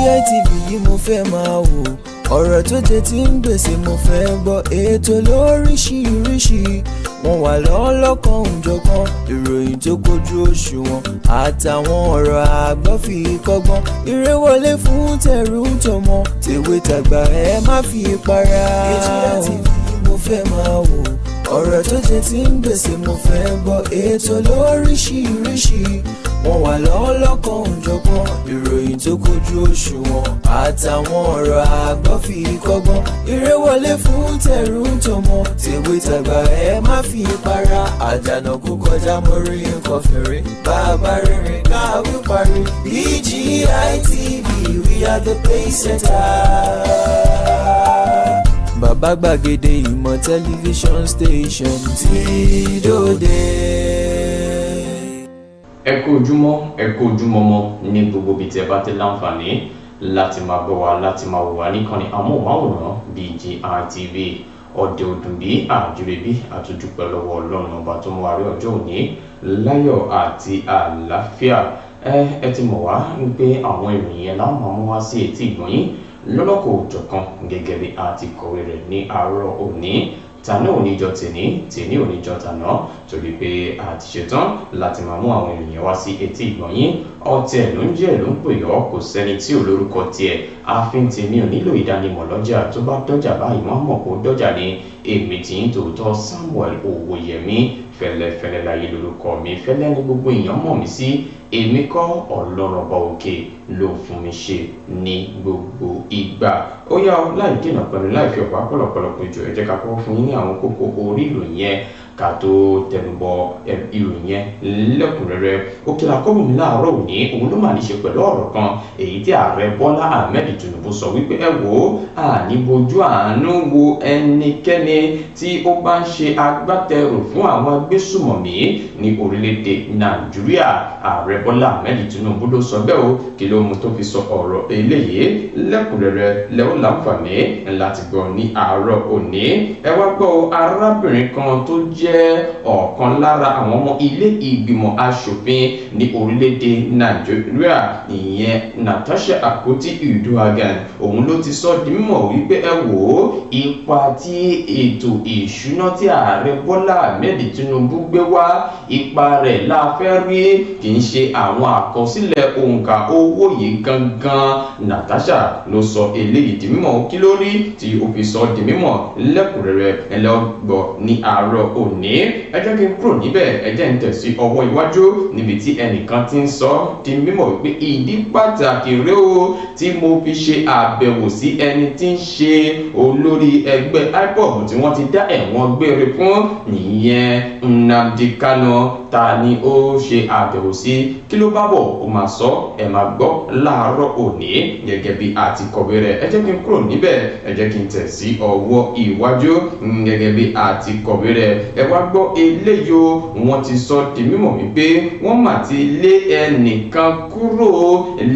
BGI TV yìí mo fẹ́ máa wò. Ọ̀rọ̀ tó jẹ ti ń gbèsè mo fẹ́ gbọ́. Ètò lóríṣiríṣi, wọ́n wà lọ́lọ́kan òjọ̀kan. Ìròyìn tó kojú òṣùwọ̀n àtàwọn ọ̀rọ̀ àgbọ́ fi kọ́gbọ́n. Eré wọlé fún tẹ̀rù tọmọ, tèwe tàgbà, ẹ má fi para. BGI TV yìí mo fẹ́ máa wò. Ọ̀rọ̀ tó jẹ ti ń gbèsè mo fẹ́ gbọ́. Ètò lóríṣiríṣi, wọ́n wà lọ́lọ́kan òjọ̀kan. Ìròyìn tó kojú òṣùwọ̀n àtàwọn ọ̀rọ̀ àgbọ́ fi kọ́gbọ́n. Eré wọlé fún tẹ̀rù tọmọ, tèwe tàgbà, ẹ má fi para. Àjànà kú kọjá, mo rí nǹkan fèrè. Bàbá rere káwí parí. BGI TV, we are the pace setter. Bàbá gbàgede ìmọ̀ tẹlifíṣọ̀n station tí dòde. Ẹ kú ojúmọ́, ẹ kú ojúmọmọ ní gbogbo ibi tí ẹ bá ti láǹfààní láti máa gbọ́ wa, láti máa wò wá níkànnì amóhùnmáwòrán BGI TV. Ọdẹ òdùnbí àjùrẹ́bí, àtúndúpẹ́ lọ́wọ́ Ọlọ́run Ọba tó mú wa rí ọjọ́ òní láyọ̀ àti àlàáfíà. Ẹ ti mọ̀ wá pé àwọn ìròyìn yẹn láwọn máa mú wá sí etí ìgbọ̀nyín lọ́lọ́kọ̀ òjọ̀kan gẹ́gẹ́ bí a ti kọ̀wé rẹ̀ ní àárọ̀ òní. Tàná òníjọ tèní, tèní òníjọ tàná, torí pé a ti ṣetán láti máa mú àwọn ènìyàn wá sí etí ìgbọ̀nyín. Ọtẹ ló ń jẹ́ ló ń pè ọ́, kò sẹ́ni tí ò lórúkọ tiẹ̀. Ààfin tèmi ò nílò ìdánimọ̀ lọ́jà. Tó bá dọ́jà báyìí, wọ́n mọ̀ kó dọ́jà ni. Èmi tí ń tòótọ́, Samuel Owóyẹmí Fẹlẹ́fẹlẹ́ láyé lórúkọ mi. Fẹlẹ́ ní gbogbo èèyàn mọ̀ mí sí. Èmi kọ́, Ọlọ́run Ọba òkè ló fún mi ṣe ní gbogbo ìgbà. Ó yá ọ, láì dènà pẹ̀lú láì fi ọ̀pá pọ̀lọpọ̀lọpọ̀ jù, ẹ jẹ́ ká kọ́kọ́ fún yín ní àwọn kókó orí ìròyìn yẹn ká tó tẹnubọ ìròyìn yẹn lẹ́kùnrẹ́rẹ́. Òkèlà kọ́bù mi láàárọ̀ òní, òun ló mà ní ṣe pẹ̀lú ọ̀rọ̀ kan èyí tí Ààrẹ Bọ́lá Ahmed Tinubu sọ wípé, ẹ wò ó, àní bojú àánú wo ẹnikẹ́ni tí ó bá ń ṣe agbátẹrù fún àwọn agbésùmọ̀mí ní orílẹ̀-èdè Nàìjíríà. Ààrẹ Bọ́lá Ahmed Tinubu ló sọ bẹ́ẹ̀ o. Kí ló mú tó fi sọ ọ̀rọ̀ eléyìí lẹ́kùnrẹ́rẹ́ lẹ́wọ́ láǹfààní láti gbọ́ ní àárọ̀ òní. Ẹ wá gbọ́, arábìnrin kan tó jẹ́ ọ̀kan lára àwọn ọmọ ilé ìgbìmọ̀ aṣòfin ní orílẹ̀-èdè Nàìjíríà, ìyẹn Natasha Akpoti Uduaghan, òun ló ti sọ di mímọ̀ wípé, ẹ wò ó, ipa tí ètò ìṣúná tí Ààrẹ Bọ́lá Ahmed Tinubu gbé wá, ipa rẹ̀ la fẹ́ rí, kì í ṣe àwọn àkọsílẹ̀ òǹkà owó yìí gangan. Natasha ló sọ eléyìí di mímọ̀. Kí ló rí tí ó fi sọ di mímọ̀ lẹ́kùnrẹ́rẹ́, ẹ lọ gbọ́ ní àárọ̀ òní. Ẹ jẹ́ kí n kúrò níbẹ̀, ẹ jẹ́ n tẹ̀ sí ọwọ́ iwájú níbi tí ẹnìkan ti ń sọ di mímọ̀ wípé ìdí pàtàkì rèé o tí mo fi ṣe àbẹ̀wò sí ẹni tí ń ṣe olórí ẹgbẹ́ IPOB tí wọ́n ti dá ẹ̀wọ̀n gbére fún, nìyẹn Nnamdi Kanu. Ta ni ó ṣe àbẹ̀wò sí? Kí ló bá bọ̀? Ó máa sọ, ẹ máa gbọ́ láàárọ̀ òní gẹ́gẹ́ bí a ti kọ̀wé rẹ̀. Ẹ jẹ́ kí n kúrò níbẹ̀, ẹ jẹ́ kí n tẹ̀ sí ọwọ́ iwájú gẹ́gẹ́ bí a ti kọ̀wé rẹ̀. Ẹ wá gbọ́ eléyìí o. Wọ́n ti sọ di mímọ̀ wípé wọ́n mà ti lé ẹnìkan kúrò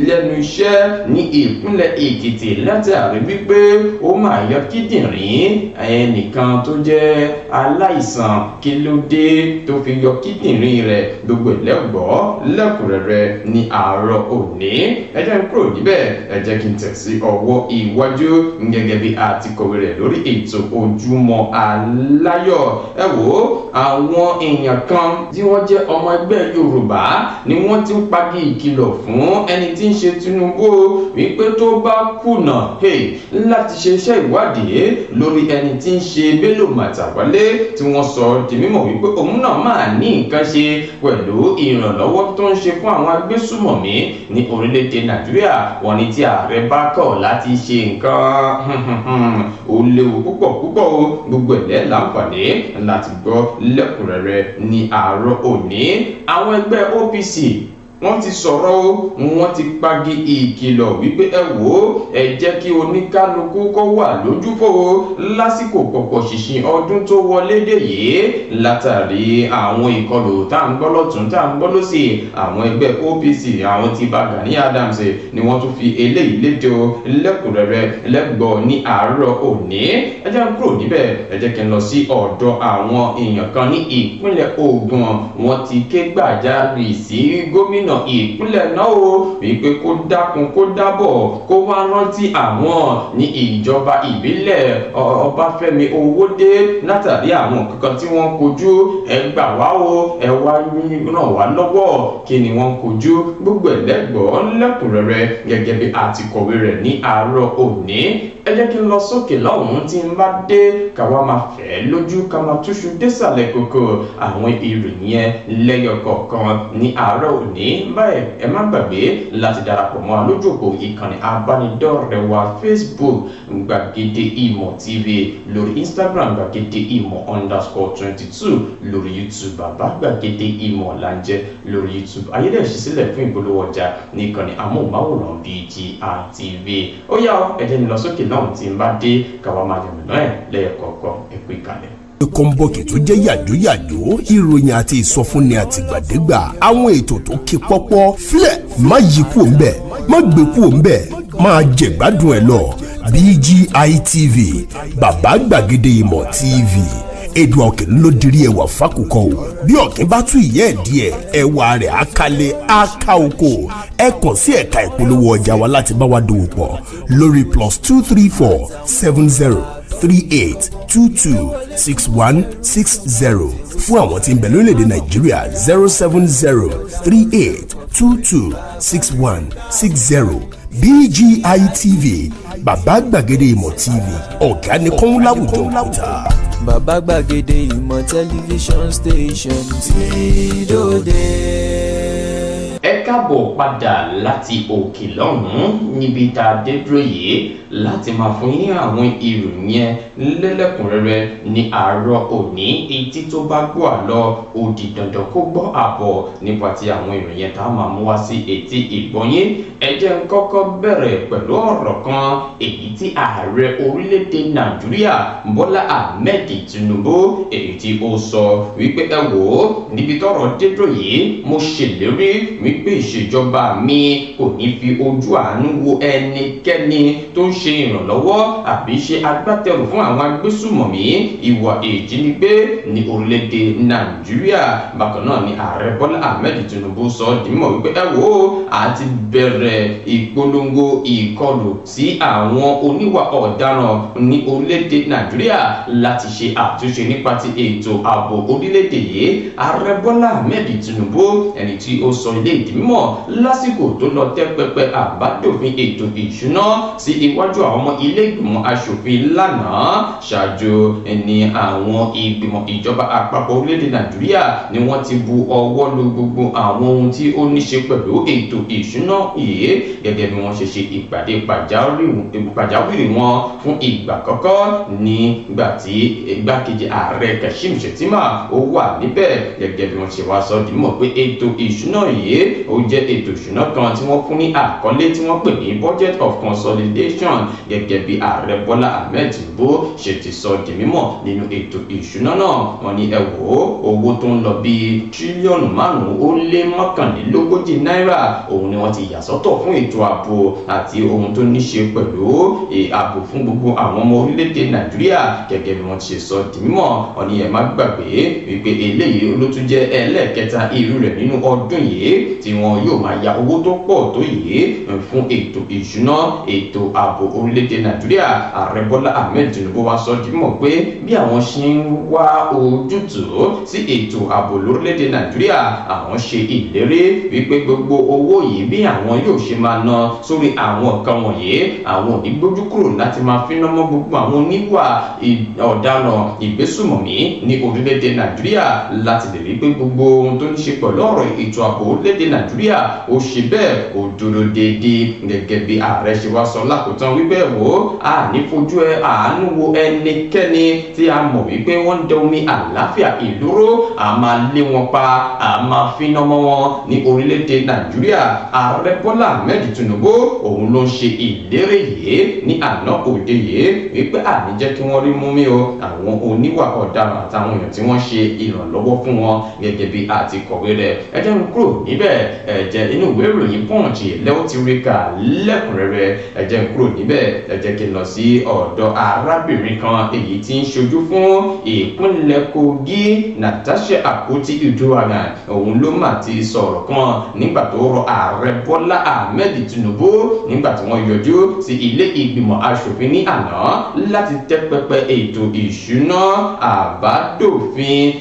lẹ́nu iṣẹ́ ní ìpínlẹ̀ Èkìtì látàrí wípé ó máa yọ kíndìnrín ẹnìkan tó jẹ́ aláìsàn. Kí ló dé tó fi yọ kíndìnrín rẹ̀? Gbogbo ìlẹ́gbọ́ lẹ́kùnrẹ́rẹ́ ní àárọ̀ òní. Ẹ jẹ́ n kúrò níbẹ̀, ẹ jẹ́ kí n tẹ̀ sí ọwọ́ iwájú gẹ́gẹ́ bí a ti kọ̀wé rẹ̀ lórí ètò Ojúmọ́ Aláyọ̀. Ẹ wò ó, àwọn èèyàn kan tí wọ́n jẹ́ ọmọ ẹgbẹ́ Yorùbá ni wọ́n ti ń pagi ìkìlọ̀ fún ẹni tí ń ṣe Tinubu wípé tó bá kùnà láti ṣe iṣẹ́ ìwádìí lórí ẹni tí ń ṣe Bello Matawalle, tí wọ́n sọ di mímọ̀ wípé òun náà máa ní nǹkan ṣe pẹ̀lú ìrànlọ́wọ́ tó ń ṣe fún àwọn agbésùmọ̀mí ní orílẹ̀-èdè Nàìjíríà. Wọ́n ní tí ààrẹ bá kọ̀ láti ṣe nǹkan, ó léwu púpọ̀ púpọ̀ o. Gbogbo ẹ̀lẹ́ láǹfààní láti gbọ́ lẹ́kùnrẹ́rẹ́ ní àárọ̀ òní. Àwọn ẹgbẹ́ OPC, wọ́n ti sọ̀rọ̀ o. Wọ́n ti pagi ìkìlọ̀ wípé, ẹ wò ó, ẹ jẹ́ kí oníkálukú kó wà lójúfò lásìkò pọ̀pọ̀ ṣìnṣìn ọdún tó wọlé dé yìí, látàrí àwọn ìkọlù tá à ń gbọ́ lọ́tún, tá à ń gbọ́ lọ́sì. Àwọn ẹgbẹ́ OPC, àwọn tí bá Gani Adams, ni wọ́n tún fi eléyìí léde o. Lẹ́kùnrẹ́rẹ́ lẹ́gbọ́ ní àárọ̀ òní. Ẹ jẹ́ n kúrò níbẹ̀, ẹ jẹ́ kí n lọ sí ọ̀dọ̀ àwọn èèyàn kan ní ìpínlẹ̀ Ògùn. Wọ́n ti ké gbàjarè sí gómìnà. Gómìnà ìpínlẹ̀ náà o, wípé kó dákun kó dábọ̀ kó wá rántí àwọn ní ìjọba ìbílẹ̀ Ọbáfẹ́mi Owódé látàrí àwọn kankan tí wọ́n kojú. Ẹ gbà wá o, ẹ wá ràn wá lọ́wọ́. Kí ni wọ́n kojú? Gbogbo ẹ̀ lẹ́gbọ̀ọ́ lẹ́kùnrẹ́rẹ́ gẹ́gẹ́ bí a ti kọ̀wé rẹ̀ ní àárọ̀ òní. Ẹ jẹ́ kí n lọ sókè lọ́hùn-ún, tí n bá dé, ká wá máa fẹ́ lójú, ká máa túṣu désàlẹ̀ kòkò àwọn ìròyìn yẹn lẹ́yọ kọ̀ọ̀kan ní àárọ̀ òní. Báyìí, ẹ má gbàgbé láti darapọ̀ mọ́ wa lójú òpó ìkànnì abánidọ́rẹ̀ẹ́ wa Facebook, Gbàgede Ìmọ̀ TV, lórí Instagram, gbàgede ìmọ̀_22, lórí YouTube, Bàbá Gbàgede Ìmọ̀ là ń jẹ́ lórí YouTube. Ayédè ṣí sílẹ̀ fún ìpolówó ọjà ní ìkànnì amóhùnmáwòrán BGI TV. Ó yá ọ, ẹ jẹ́ ní lọ sókè náà, tí n bá dé, káwa máa yànnà ẹ̀ lẹ́yọ̀kọ̀ọ̀kan. Ẹ kú ìkàlẹ̀. Kọ́ńbọ̀kì tó jẹ́ yàjóyàjó ìròyìn àti ìsọfúnni àtìgbàdégbà, àwọn ètò tó ké pọ́pọ́ filẹ̀, má yí kúò ńbẹ̀, má gbé kúò ńbẹ̀, máa jẹ̀gbádùn ẹ̀ lọ. BGI TV, Bàbá Gbàgede Ìmọ̀ TV, èdè ọ̀kìn ló dirí ẹwà fákòkò o. Bí ọ̀kìn bá tún ìyẹ́ ẹ̀ díẹ̀, ẹwà rẹ̀ á kálẹ̀, á ká oko. Ẹ kàn sí ẹ̀ka ìpolówó ọjà wa láti bá wa dòwò pọ̀ lórí +234 70 38 22 61 60. Fún àwọn tí ń bẹ lórílẹ̀‐èdè Nàìjíríà, 070 38 22 61 60. BGI TV, Bàbá Gbàgede Ìmọ̀ TV, ọ̀gá ni kọ́ń láwùjọ òkúta. Bàbá Gbàgede Ìmọ̀ tẹlifíṣọ̀n station tí dòde. Ẹ káàbọ̀ padà láti òkè lọ́hùn-ún níbi tá a dé dúró yìí láti máa fún yín àwọn ìròyìn yẹn lẹ́lẹ́kùnrẹ́rẹ́ ní àárọ̀ òní. Etí tó bá gbọ́ àlọ́, ó di dandan kó gbọ́ àbọ̀ nípa ti àwọn ìròyìn yẹn tá a máa mú wá sí etí ìgbọ́yín. Ẹ jẹ́ n kọ́kọ́ bẹ̀rẹ̀ pẹ̀lú ọ̀rọ̀ kan èyí tí ààrẹ orílẹ̀-èdè Nàìjíríà Bọ́lá Ahmed Tinubu, èyí tí ó sọ wípé, ẹ wò ó, níbi tọ́rọ̀ dé dúró yìí, mo ṣèlérí wípé ìṣèjọba mi kò ní fi ojú àánú wo ẹnikẹ́ni tó ń ṣe ìrànlọ́wọ́ àbí ṣe agbátẹrù fún àwọn agbésùmọ̀mí, ìwà ìjínigbé ní orílẹ̀-èdè Nàìjíríà. Bákan náà ni ààrẹ Bọ́lá Ahmed Tinubu sọ di mímọ̀ wípé, ẹ wò ó, àti bẹ̀rẹ̀ ìpolongo ìkọlù sí àwọn oníwà ọ̀daràn ní orílẹ̀-èdè Nàìjíríà láti ṣe àtúnṣe nípa ti ètò ààbò orílẹ̀-èdè yìí. Ààrẹ Bọ́lá Ahmed Tinubu, ẹni tí ó sọ eléyìí di mímọ̀ lásìkò tó lọ tẹ́ pẹpẹ àbádòfin ètò ìṣúná sí iwájú àwọn ọmọ ilé ìgbìmọ̀ aṣòfin lánàá. Ṣáájú ní àwọn ìgbìmọ̀ ìjọba àpapọ̀ orílẹ̀-èdè Nàìjíríà ni wọ́n ti bu ọwọ́ lu gbogbo àwọn ohun tí ó ní ṣe pẹ̀lú ètò ìṣúná yìí, gẹ́gẹ́ bí wọ́n ṣe ṣe ìpàdé pàjáwìrì wọn fún ìgbà àkọ́kọ́ nígbà tí igbákejì ààrẹ Kashim Shettima ó wà níbẹ̀. Gẹ́gẹ́ bí wọ́n ṣe wá sọ di mímọ̀ pé ètò ìṣúná yìí, ó jẹ́ ètò ìṣúná kan tí wọ́n fún ní àkọlé tí wọ́n pè ní budget of consolidation. Gẹ́gẹ́ bí ààrẹ Bọ́lá Ahmed Tinubu ṣe ti sọ di mímọ̀ nínú ètò ìṣúná náà, wọ́n ní, ẹ wò ó, owó tó ń lọ bíi tírílíọ̀nù 5.41 náírà òun ni wọ́n ti yà sọ́tọ̀ fún ètò ààbò àti ohun tó ní ṣe pẹ̀lú ààbò fún gbogbo àwọn ọmọ orílẹ̀-èdè Nàìjíríà. Gẹ́gẹ́ bí wọ́n ti ṣe sọ di mímọ̀, wọ́n ní ẹ má gbàgbé wípé eléyìí ló tún jẹ́ ẹlẹ́ẹ̀kẹta irú rẹ̀ nínú ọdún yìí tí wọn yóò máa ya owó tó pọ̀ tó yìí fún ètò ìṣúná ètò ààbò orílẹ̀-èdè Nàìjíríà. Ààrẹ Bọ́lá Ahmed Tinubu wá sọ di mímọ̀ pé bí àwọn ṣe ń wá ojútùú sí ètò ààbò lórílẹ̀-èdè Nàìjíríà, àwọn ṣe ìlérí wípé gbogbo owó yìí, bí àwọn yóò ṣe máa ná sórí àwọn nǹkan wọ̀nyí, àwọn ò ní gbójú kúrò láti máa finá mọ́ gbogbo àwọn oníwà ọ̀daràn ìgbésùmọ̀mí ní orílẹ̀-èdè Nàìjíríà, láti lè rí pé gbogbo ohun tó ní ṣe pẹ̀lú ọ̀rọ̀ ètò ààbò orílẹ̀-èdè Nàìjíríà, ó ṣe bẹ́ẹ̀, ó dúró déédéé. Gẹ́gẹ́ bí ààrẹ ṣe wá sọ lákòótán wípé, wò ó, a ní fojú ẹ àánú wo ẹnikẹ́ni tí a mọ̀ wípé wọ́n ń dẹ omi àlàáfíà ìlú rú, a máa lé wọn pa, a máa finá mọ́ wọn ní orílẹ̀-èdè Nàìjíríà. Ààrẹ Bọ́lá Ahmed Tinubu òun ló ń ṣe ìlérí yìí ní àná òde yìí wípé àní jẹ́ kí wọ́n rí mú mi o, àwọn oníwà ọ̀daràn àtàwọn èèyàn tí wọ́n ṣe ìrànlọ́wọ́ fún wọn, gẹ́gẹ́ bí a ti kọ̀wé rẹ̀. Ẹ jẹ́ n kúrò níbẹ̀. Ẹ jẹ́ inú ìwé ìròyìn Punch lẹ́wọ́ ti rí kà lẹ́kùnrẹ́rẹ́. Ẹ jẹ́ n kúrò níbẹ̀, ẹ jẹ́ kí n lọ sí ọ̀dọ̀ arábìnrin kan èyí tí ń ṣojú fún ìpínlẹ̀ Kogi, Natasha Akpoti Uduaghan. Òun ló mà ti sọ̀rọ̀ kan nígbà tó rọ Ààrẹ Bọ́lá Ahmed Tinubu nígbà tí wọ́n yọjú sí ilé ìgbìmọ̀ aṣòfin ní àná láti tẹ́ pẹpẹ ètò ìṣúná àbádòfin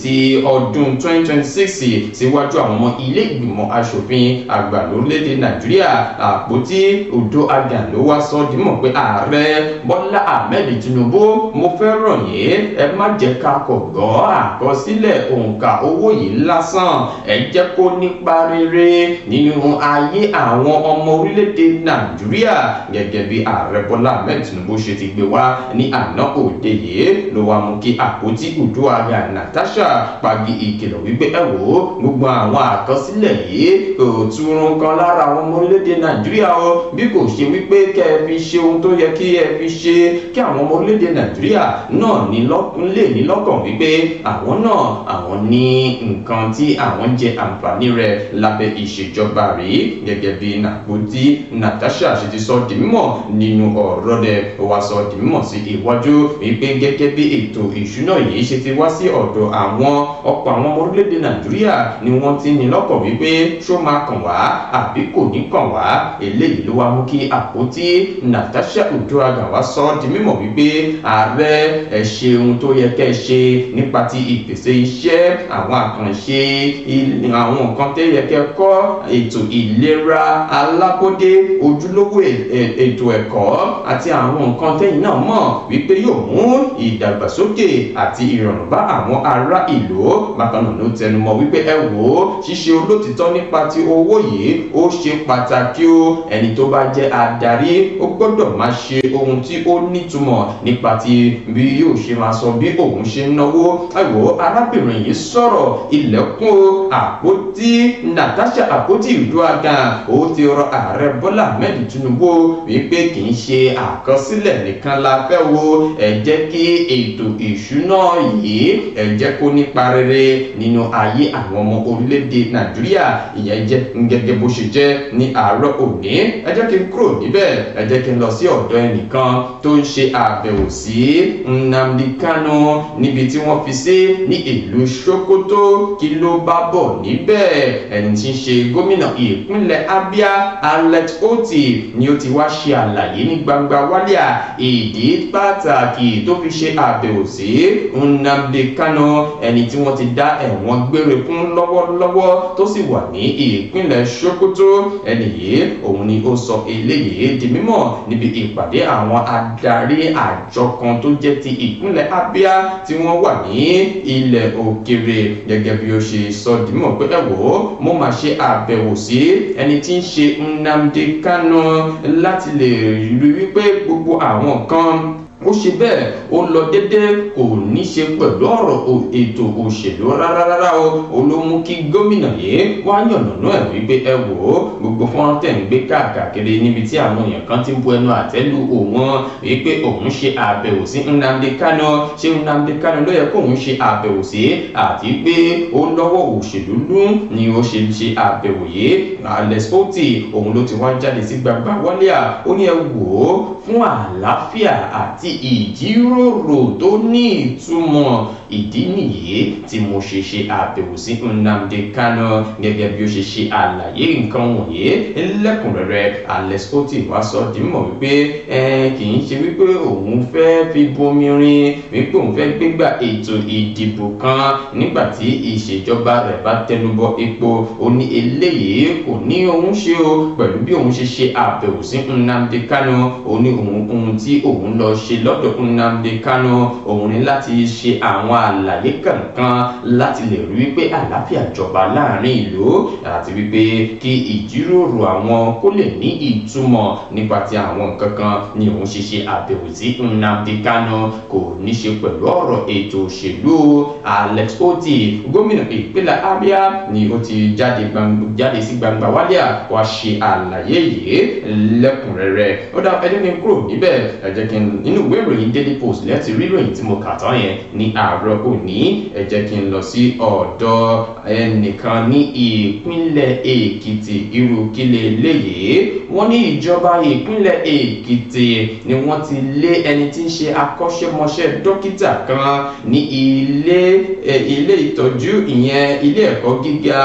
ti ọdún 2026 síwájú àwọn ọmọ ilé ìgbìmọ̀ aṣòfin àgbà lórílẹ̀‐èdè Nàìjíríà. Àpótí Uduaghan ló wá sọ dímọ̀ pé, "Ààrẹ Bọ́lá Ahmed Tinubu, mo fẹ́ rọ̀ yín, ẹ má jẹ́ ká kọ̀ gbọ́ àkọsílẹ̀ òǹkà owó yìí lásán. Ẹ jẹ́ kó nípa rere nínú ayé àwọn ọmọ orílẹ̀-èdè Nàìjíríà." Gẹ́gẹ́ bí Ààrẹ Bọ́lá Ahmed Tinubu ṣe ti gbé wá ní àná òde yìí ló wá mú kí Àpótí Uduaghan Natasha pagi ìkìlọ̀ wípé, ẹ wò ó, gbogbo àwọn àkọsílẹ̀ yìí kò túrun kan lára àwọn ọmọ orílẹ̀-èdè Nàìjíríà o, bí kò ṣe wípé kẹ́ ẹ fi ṣe ohun tó yẹ kí ẹ fi ṣe, kí àwọn ọmọ orílẹ̀-èdè Nàìjíríà náà ní lè ní lọ́kàn wípé àwọn náà, àwọn ní nǹkan tí àwọn jẹ àǹfààní rẹ̀ lábẹ́ ìṣèjọba rèé. Gẹ́gẹ́ bí Nàpótí Natasha ṣe ti sọ di mímọ̀ nínú ọ̀rọ̀ rẹ̀, ó wá sọ di mímọ̀ sí iwájú wípé gẹ́gẹ́ bí ètò ìṣúná yìí ṣe ti wá sí ọ̀dọ̀ àwọn, ọ̀pọ̀ àwọn ọmọ orílẹ̀-èdè Nàìjíríà ni wọ́n ti ní lọ́kàn wípé ṣó máa kàn wá àbí kò ní kàn wá. Eléyìí ló wá mú kí Àpótí Natasha Uduaghan wá sọ di mímọ̀ wípé, ààrẹ, ẹ ṣe ohun tó yẹ kẹ́ ẹ ṣe nípa ti ìpèsè iṣẹ́, àwọn àkànṣe, àwọn nǹkan tó yẹ kẹ́ kọ́, ètò ìlera alábọ́dé, ojúlówó ètò ẹ̀kọ́ àti àwọn nǹkan tẹ́yìn náà mọ̀ wípé yóò mú ìdàgbàsókè àti ìrọ̀rùn bá àwọn ará ìlú. Bákan náà ló tẹnumọ́ wípé, ẹ wò ó, ṣíṣe olótìtọ́ nípa ti owó yìí, ó ṣe pàtàkì o. Ẹni tó bá jẹ́ adarí, ó gbọ́dọ̀ máa ṣe ohun tí ó nítumọ̀ nípa ti bí yóò ṣe máa sọ bí òun ṣe ń náwó. Ẹ wò ó, arábìnrin yìí sọ̀rọ̀ ilẹ̀kùn o. Àpótí Natasha Àpótí Uduaghan, ó ti rọ Ààrẹ Bọ́lá Ahmed Tinubu wípé kì í ṣe àkọsílẹ̀ nìkan la fẹ́ wo, ẹ jẹ́ kí ètò ìṣúná yìí, ẹ jẹ́ kó nípa rere nínú ayé àwọn ọmọ orílẹ̀-èdè Nàìjíríà. Ìyẹn jẹ́ gẹ́gẹ́ bó ṣe jẹ́ ní àárọ̀ òní. Ẹ jẹ́ kí n kúrò níbẹ̀, ẹ jẹ́ kí n lọ sí ọ̀dọ̀ ẹnìkan tó ń ṣe àbẹ̀wò sí Nnamdi Kanu níbi tí wọ́n fi sí ní ìlú Sokoto. Kí ló bá bọ̀ níbẹ̀? Ẹni tí ń ṣe gómìnà ìpínlẹ̀ Abia, Alex Otti, ni ó ti wá ṣe àlàyé ní gbangba wálíà ìdí pàtàkì tó fi ṣe àbẹ̀wò sí Nnamdi Kanu, ẹni tí wọ́n ti dá ẹ̀wọ̀n gbére fún lọ́wọ́lọ́wọ́ tó sì wà ní ìpínlẹ̀ Sokoto. Ẹni yìí, òun ni ó sọ eléyìí di mímọ̀ níbi ìpàdé àwọn adarí àjọ kan tó jẹ́ ti ìpínlẹ̀ Abia tí wọ́n wà ní ilẹ̀ òkèrè. Gẹ́gẹ́ bí ó ṣe sọ di mímọ̀ pé, ẹ wò ó, mo máa ṣe àbẹ̀wò sí ẹni tí ń ṣe Nnamdi Kanu láti lè rí wípé gbogbo àwọn nǹkan ó ṣe bẹ́ẹ̀, ó lọ déédéé, kò ní ṣe pẹ̀lú ọ̀rọ̀ ètò òṣèlú rárá rárá o. Ó ló mú kí gómìnà yìí wá yànnàná ẹ̀ wípé, ẹ wò ó, gbogbo fọ́nrán tẹ̀ ń gbé káàkiri níbi tí àwọn èèyàn kan ti ń bu ẹnu àtẹ́ lu òun wípé òun ṣe àbẹ̀wò sí Nnamdi Kanu, ṣé Nnamdi Kanu ló yẹ kóun ṣe àbẹ̀wò sí, àti pé ó lọ́wọ́ òṣèlú lún ni ó ṣe ṣe àbẹ̀wò yìí? Alex Otti, òun ló ti wá jáde sí gbangba wálé à. Ó ní, ẹ wò ó, fún àlàáfíà àti ìjíròrò tó ní ìtumọ̀, ìdí nìyí tí mo ṣe ṣe àbẹ̀wò sí Nnamdi Kanu. Gẹ́gẹ́ bí ó ṣe ṣe àlàyé nǹkan wọ̀nyí lẹ́kùnrẹ́rẹ́, Alex Otti wá sọ di mímọ̀ wípé kì í ṣe wípé òun fẹ́ fi bomi rin, wípé òun fẹ́ gbégbá ètò ìdìbò kan nígbà tí ìṣèjọba rẹ̀ bá tẹnubọ epo. Ó ní eléyìí kò ní òun ṣe o pẹ̀lú bí òun ṣe ṣe àbẹ̀wò sí Nnamdi Kanu. Ó ní ohun tí òun lọ ṣe lọ́dọ̀ Nnamdi Kanu, òun ní láti ṣe àwọn àlàyé kankan láti lè rí wípé àlàáfíà jọba láàrin ìlú, àti wípé kí ìjíròrò àwọn kó lè ní ìtumọ̀ nípa ti àwọn nǹkan kan ni òun ṣe ṣe àbẹ̀wò sí Nnamdi Kanu, kò ní ṣe pẹ̀lú ọ̀rọ̀ ètò òṣèlú. Alex Otti, gómìnà ìpínlẹ̀ Abia, ni ó ti jáde sí gbangba wálíà wá ṣe àlàyé yìí lẹ́kùnrẹ́rẹ́. Ó dá, ẹ jẹ́ kí n kúrò níbẹ̀, ẹ jẹ́ kí n nínú Inú ìwé ìròyìn Daily Post lẹ́tì rí ìròyìn tí mo kà tán yẹn ní àárọ̀ òní. Ẹ jẹ́ kí n lọ sí ọ̀dọ̀ ẹnìkan ní ìpínlẹ̀ Èkìtì. Irú kí leléyìí? Wọ́n ní ìjọba ìpínlẹ̀ Èkìtì ni wọ́n ti lé ẹni tí ń ṣe akọ́ṣẹ́mọṣẹ́ dókítà kan ní ilé ìtọ́jú, ìyẹn ilé ẹ̀kọ́ gíga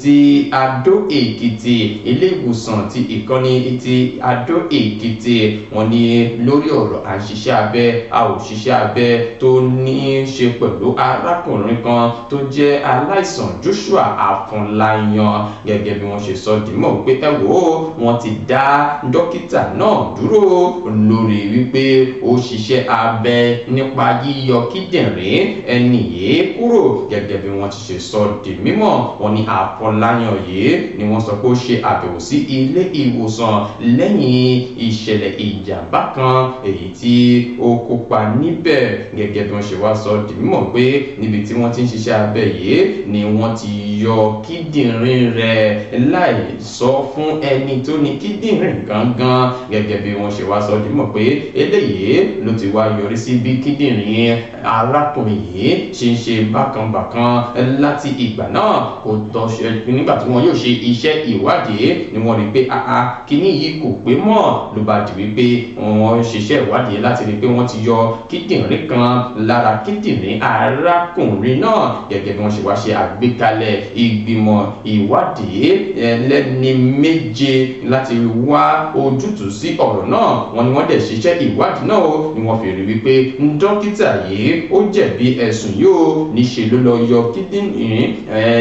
ti Adó Èkìtì, ilé ìwòsàn ti ìkànnì ti Adó Èkìtì. Wọ́n ní lórí ọ̀rọ̀ à ń ṣiṣẹ́ abẹ, a ò ṣiṣẹ́ abẹ tó ní í ṣe pẹ̀lú arákùnrin kan tó jẹ́ aláìsàn, Joshua Afọláyan. Gẹ́gẹ́ bí wọ́n ṣe sọ dìímọ̀ pé ẹ wò ó, wọ́n ti dá dókítà náà dúró lórí wípé ó ṣiṣẹ́ abẹ nípa yíyọ kíndìnrín ẹni yìí kúrò. Gẹ́gẹ́ bí wọ́n ti ṣe sọ di mímọ̀, wọ́n ní Afọláyan yìí ni wọ́n sọ pé ó ṣe àbẹ̀wò sí ilé ìwòsàn lẹ́yìn ìṣẹ̀lẹ̀ ìjàmbá kan èyí tí ó kópa níbẹ̀. Gẹ́gẹ́ bí wọ́n ṣe wá sọ di mímọ̀ pé níbi tí wọ́n ti ń ṣiṣẹ́ abẹ yìí ni wọ́n ti yọ kíndìnrín rẹ̀ láì sọ fún ẹni tó ní kíndìnrín gangan. Gẹ́gẹ́ bí wọ́n ṣe wá sọ di mímọ̀ pé eléyìí ló ti wá yọrí sí bí kíndìnrín arákùnrin yìí ṣe ń ṣe bákanbàkan láti ìgbà náà. Kò tọ́ ṣe nígbà tí wọ́n yóò ṣe iṣẹ́ ìwádìí ni wọ́n rí pé àá kíní yìí kò pé mọ́, ló bá di wípé wọ́n ṣiṣẹ́ ìwádìí láti rí pé wọ́n ti yọ kíndìnrín kan lára kíndìnrín arákùnrin náà. Gẹ́gẹ́ bí wọ́n ṣe wá ṣe àgbékalẹ̀ ìgbìmọ̀ ìwádìí ẹlẹ́ni 7 láti wá ojútùú sí ọ̀rọ̀ náà, wọ́n ní wọ́n dẹ̀ ṣiṣẹ́ ìwádìí náà ó ni wọ́n fi rí wípé dókítà yìí ó jẹ̀bi ẹ̀sùn yìí ó níṣe ló lọ yọ kíndìnrín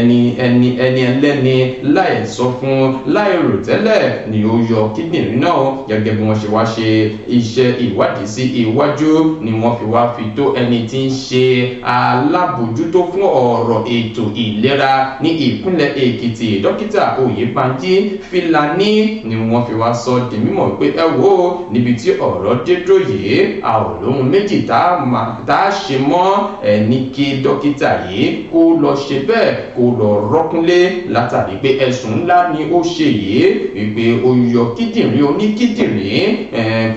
ẹni ẹlẹ́ni láì sọ fún, láì rò tẹ́lẹ̀ ni ó yọ kíndìnrín náà. Gẹ́gẹ́ bí wọ́n ṣe wá ṣe iṣẹ́ ìwádìí sí iwájú ni wọ́n fi wá fi tó ẹni tí ń ṣe alábòjútó fún ọ̀rọ̀ ètò ìlera ní ìpínlẹ̀ Èkìtì, dókítà Oyèbánjí Fílàní, ni wọ́n fi wá sọ di mímọ̀ pé ẹ wò ó, níbi tí ọ̀rọ̀ dé dúró yìí, a ò lóhun méjì tá a ṣe mọ́ ẹni kí dókítà yìí kó lọ ṣe bẹ́ẹ̀, kó lọ rọ́kúnlé, látàrí pé ẹ̀sùn ńlá ni ó ṣe yìí, wípé ó yọ kíndìnrín oníkíndìnrín